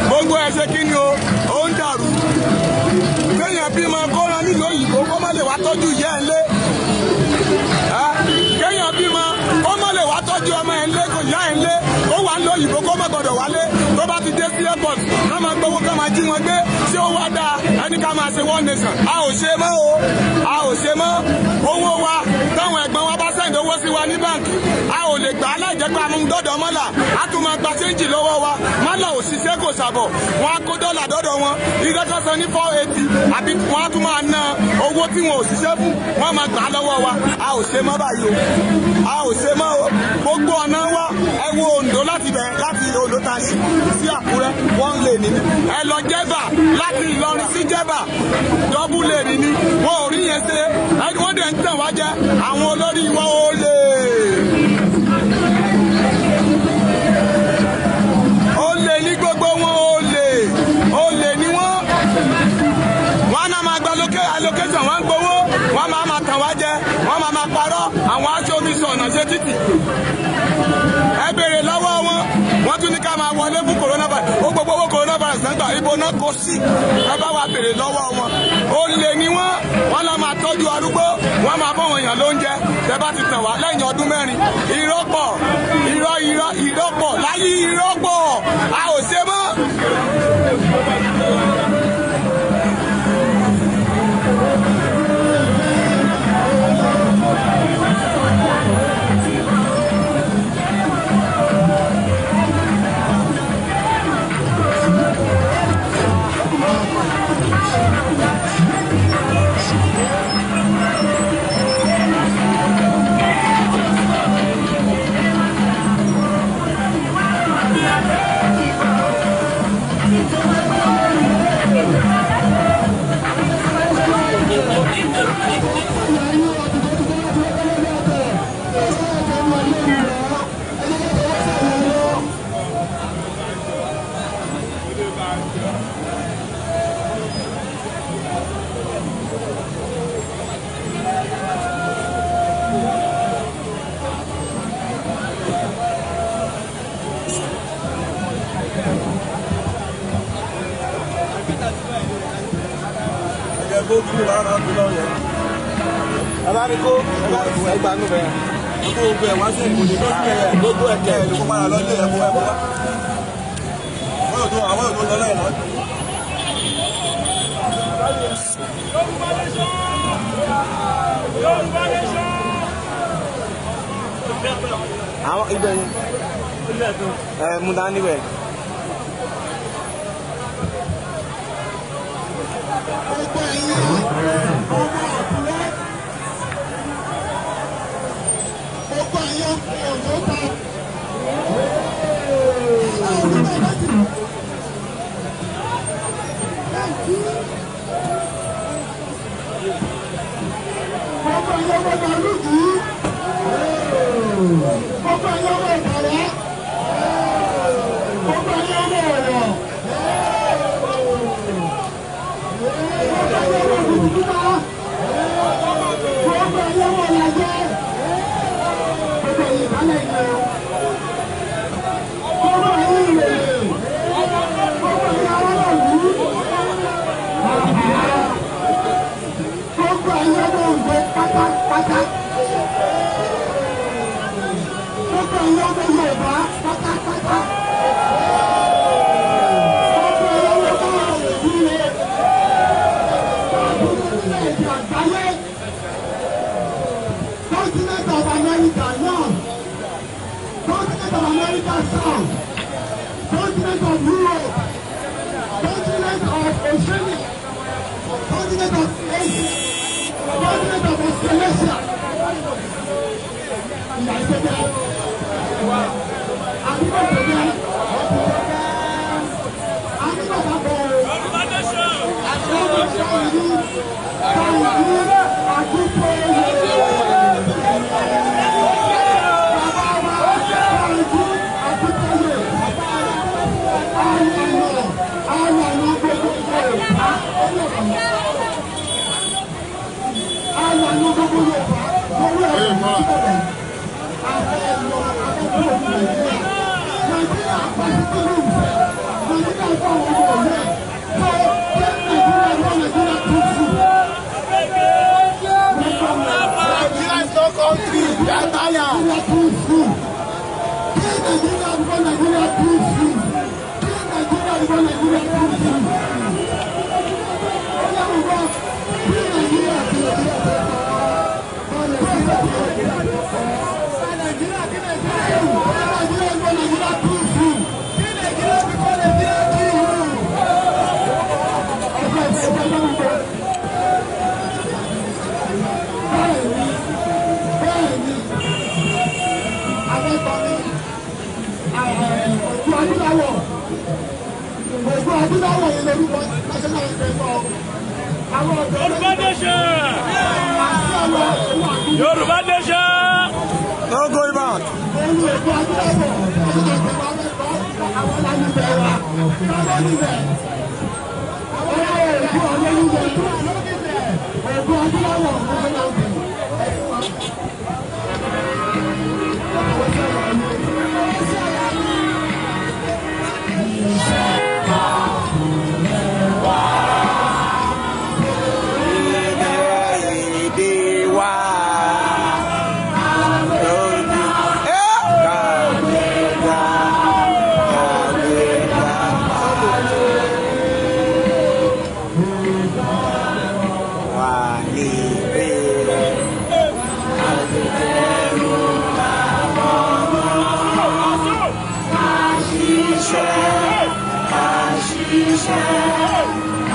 Gbogbo ẹ ṣe kí ni o, ó ń dàrú. Kéèyàn bímọ kó rán nílùú òyìnbó kó má lè wá tọ́jú ìyá ẹ̀ lé. Kéèyàn bímọ kó má lè wá tọ́jú ọmọ ẹ̀ lé kò ìyá ẹ̀ lé. Ó wà ń lọ òyìnbó kó má gbọdọ̀ wálé. Tó bá ti dé sí airport, ká máa gbowó ká máa jí wọn gbé. Ṣé ó wá dáa? Ẹni ká máa ṣe one nation. A ò ṣe mọ́ o. A ò ṣe mọ́. Owó wa táwọn ẹ̀gbọ́n wa bá send owó sí wa ní báǹkì. A ò lè gbà á láì jẹ́ pé a mú dọ́dọ̀ mọ́là. A tún máa gba ṣéǹjì lọ́wọ́ wa. Mọ́là ò ṣiṣẹ́ kò ṣàbọ̀. Wọ́n á kó dọ́là dọ́dọ̀ wọn. Iṣẹ́ kan san ní 480 àbí wọ́n á tún máa ná owó tí wọn ò ṣiṣẹ́ fún. Wọ́n máa gbà á lọ́wọ́ wa. A ò ṣe mọ́ báyìí o. A ò ṣe mọ́ o. Gbogbo ọ̀nà wa ẹ wo Oǹdó láti bẹ̀ láti Oǹdó township sí Àkúrẹ́ wọ́n lè ní. Ẹ lọ Jẹ́bà láti Ìlọrin sí Jẹ́bà dọ́bù lè ní ní. Wọn ò rí yẹn ṣe. Wọ́n dẹ̀ ń tàn wá jẹ. Àwọn olórí wọn ò lè. Ó lè ní gbogbo wọn ó lè. Ó lè ní wọ́n. Wọ́n á máa gba allocation, wọ́n ń gbowó. Wọ́n máa máa tàn wá jẹ. Wọ́n máa máa parọ́. Àwọn aṣọ omi sọ̀nà ṣe títì. Ẹ béèrè lọ́wọ́ wọn. Wọ́n tún ní ká máa wọlé fún coronavirus. Ó gbogbo owó coronavirus náà gbà ibo náà kó sí. Ẹ bá wa béèrè lọ́wọ́ wọn. Ó lè ní wọ́n. Wọ́n lọ máa tọ́jú arúgbó. Wọ́n máa bọ́ wọn yàn lóúnjẹ. Tẹ bá ti tàn wá lẹ́yìn ọdún mẹ́rin. Irọ́ pọ̀. Irọ́ irọ́ irọ́ pọ̀. Láyé irọ́ pọ̀. A ò ṣe mọ́. Thank you. Ẹ bá mi kó ẹgbàá nù bẹ́ẹ̀. Gbogbo ẹ̀ wá sí ìkòlè lọ́sí ẹ̀ Gbogbo ẹ̀kẹ́. ẹ̀ ló kó padà lọ́lé ẹ̀ kó ẹ̀ kó wá. Àwọn yóò tó lọ lẹ́yìn náà. Yorùbá nation! Yorùbá nation! Àwọn ibẹ̀ yẹn. Ẹ mú dání bẹ̀. Gbogbo ẹ̀yin ọmọ Àkúrẹ́, gbogbo ẹ̀yin ọmọ Òǹdó ta. Gbogbo ẹ̀yin ọmọ Màlúùdì, gbogbo ẹ̀yin ọmọ Ìkàrẹ́, gbogbo ẹ̀yin ọmọ Ọ̀wọ̀. Pátápátá. Gbogbo ẹ̀yọ́ ọmọ Yorùbá orílẹ̀-èdè àgbáyé, continent of America North, continent of America South, continent of Europe, continent of Oceania, continent of Asia, continent of Australasia. Ìyá ìṣẹ́jẹ́ àdúgbò tẹ̀lé àdúgbò bàbá o. Yorùbá nation! Nigeria is no country. They are tired. Ògùn adúláwọ̀ yẹn lórúkọ national anthem o. Àwọn ọ̀dọ́ Yorùbá nation! àti ọ̀rọ̀ òun àdúgbò Yorùbá nation! No going back. òun ògùn adúláwọ̀ national anthem wa mẹ́kọ̀ọ́ àwọn lálùbẹ̀ wa. Lálùbẹ̀. Àwọn ògùn ọlọ́lùbẹ̀. Ògùn adúláwọ̀ national anthem. Èdè wa lójú. Kàgbéga kàgbéga wà ní ìbéèrè. Àṣìṣe àṣìṣe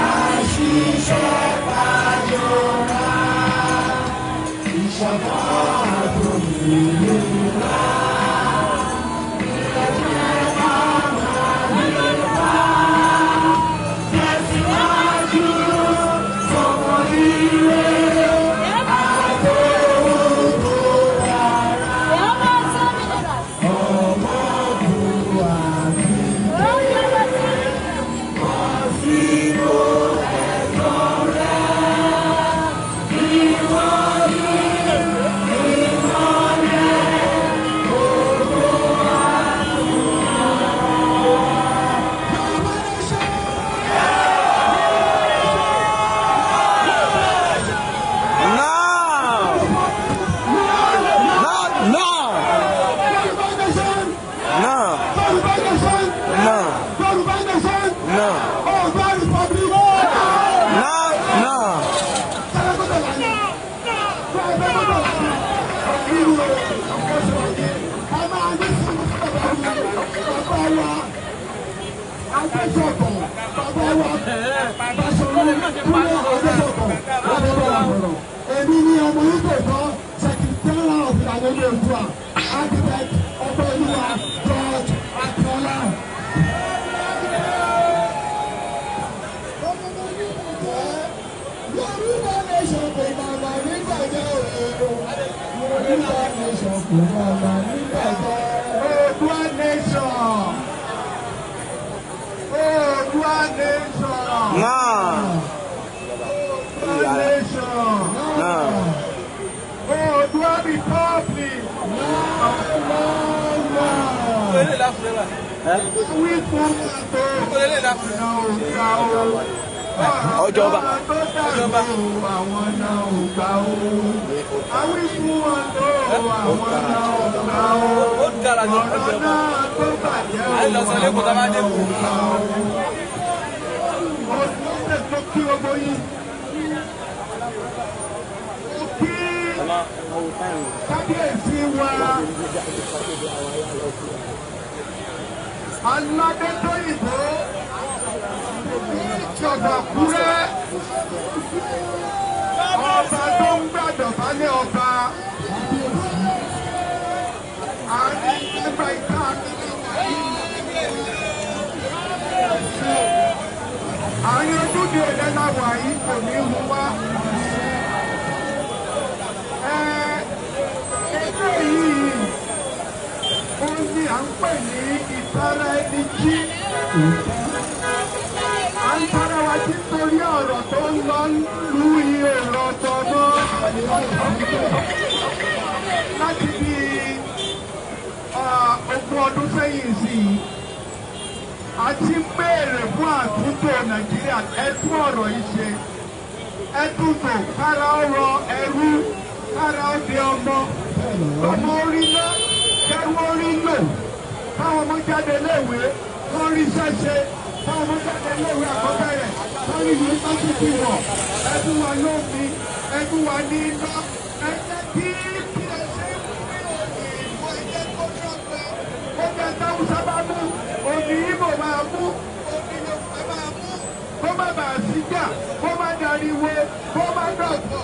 àṣìṣe bàjọ́ra. Thank you. Adésọ̀kan, bàbá wa Báṣọ̀run Kúnlé Adésọ̀kan, wọ́n fẹ́ bá wa sọ̀rọ̀. Èmi ni ọmọ yìí kò tọ́, Secretary of Ìlànà Ọmọ Oòduà, Architect Ọpẹ́olúwa George Akínọlá. Yorùbá nation kò máa ma nígbàjẹ́ òòrùn. Yorùbá nation kò máa ma nígbàjẹ́. Oòduà nation. Oòduà nation. Náà. Oòduà nation. Náà. Oòduà republic. Wí fún tó ọ̀nà òǹkà o. Ọjọ́ba. Ọjọ́ba. Àwọn náà ò gbà o. Àwí fún wọn tó àwọn náà ò gbà o. Ọ̀rọ̀ náà tó bàjẹ́ o. Àwọn náà ò gbà o. Ọ̀sẹ̀ tó kí gbogbo yín. Ó kí kábíyèsí wa. Aládétóyìnbó ìjọba Àkúrẹ́, ọba tó ń gbàdọ̀bálẹ̀ ọba, àárín nígbà ìta àárín ojúde ẹ̀dẹ́ láwà yìí kò ní hu wá. Ẹgbẹ́ yìí ó ní à ń pè ní ìtara ẹni jí. À ń tara wa jí torí ọ̀rọ̀ tó ń lọ lù iye ọ̀tọ̀ náà. Láti bí ogún ọdún sẹ́yìn sí i, a ti ń béèrè fún àtúntò Nàìjíríà. Ẹ tún ọ̀rọ̀ yìí ṣe. Ẹ túntò kára ó rọ ẹrú, kára ó di ọmọ. Ọmọ orí ná, kẹrú orí lò. Káwọn ọmọ jáde léèwé, wọ́n rí iṣẹ́ ṣe. Káwọn ọmọ jáde léèwé àkọ́bẹ̀rẹ̀, wọ́n rí yunifásitì wọ̀. Ẹ fún wa lómi, ẹ fún wa ní iná. Ẹ jẹ́ kí bí ẹ ṣe ń pín òyìnbó, ẹ jẹ́ kó dọ́gba. Ó jẹ́ táwùsá bá mú, òní Ìgbò máa mú, òní Yorùbá máa mú. Kó má bàa síjà, kó má dariwo, kó má dọ̀pọ̀.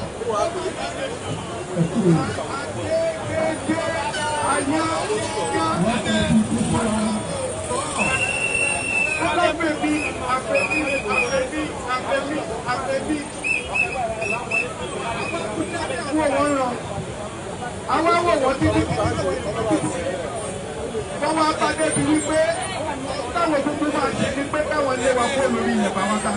Àdékéké àyà yá. Ọlọ́fẹ̀mí, àfẹ̀mí, àfẹ̀mí, àfẹ̀mí, àfẹ̀mí. Wò wọ́n ràn. Àwọn wò wọ́n títí títí. Wọ́n wá bá débi wípé táwọn gbogbo máa ṣe ni pé káwọn lé wa kó lórí ilẹ̀ bá wọn ká.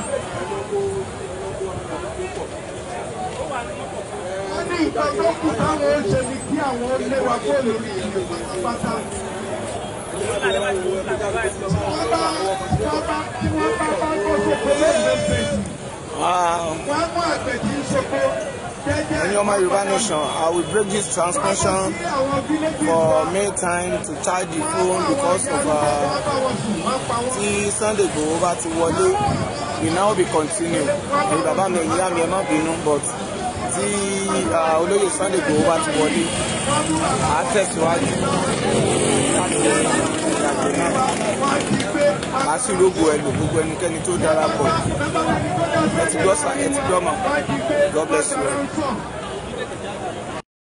Wọ́n ní nǹkan tó kù táwọn ó ṣe ni kí àwọn lé wa kó lórí ilẹ̀ pátápátá. Tí wọ́n bá bá kó sóko lóògbé fèsì. Wọ́n mú àgbẹ̀ tí ń soko jẹ́jẹ́. Ẹ̀yin ọmọ Yorùbá nation, I will break this transmission for me time to charge the phone because of tí Sunday Igboho bá ti wọlé, we now be continue. Ẹ̀yin bàbá mi, ẹ̀yin ìyá mi, ẹ má bínú, but tí olóyè Sunday Igboho bá ti wọlé, à á tẹ̀síwájú láti ìrìnàjò náà. A sì rógo ẹlò gbogbo ẹnikẹ́ni tó darapọ̀. Ẹ ti gbọ́ sà, ẹ ti gbọ́ mọ̀. God bless you.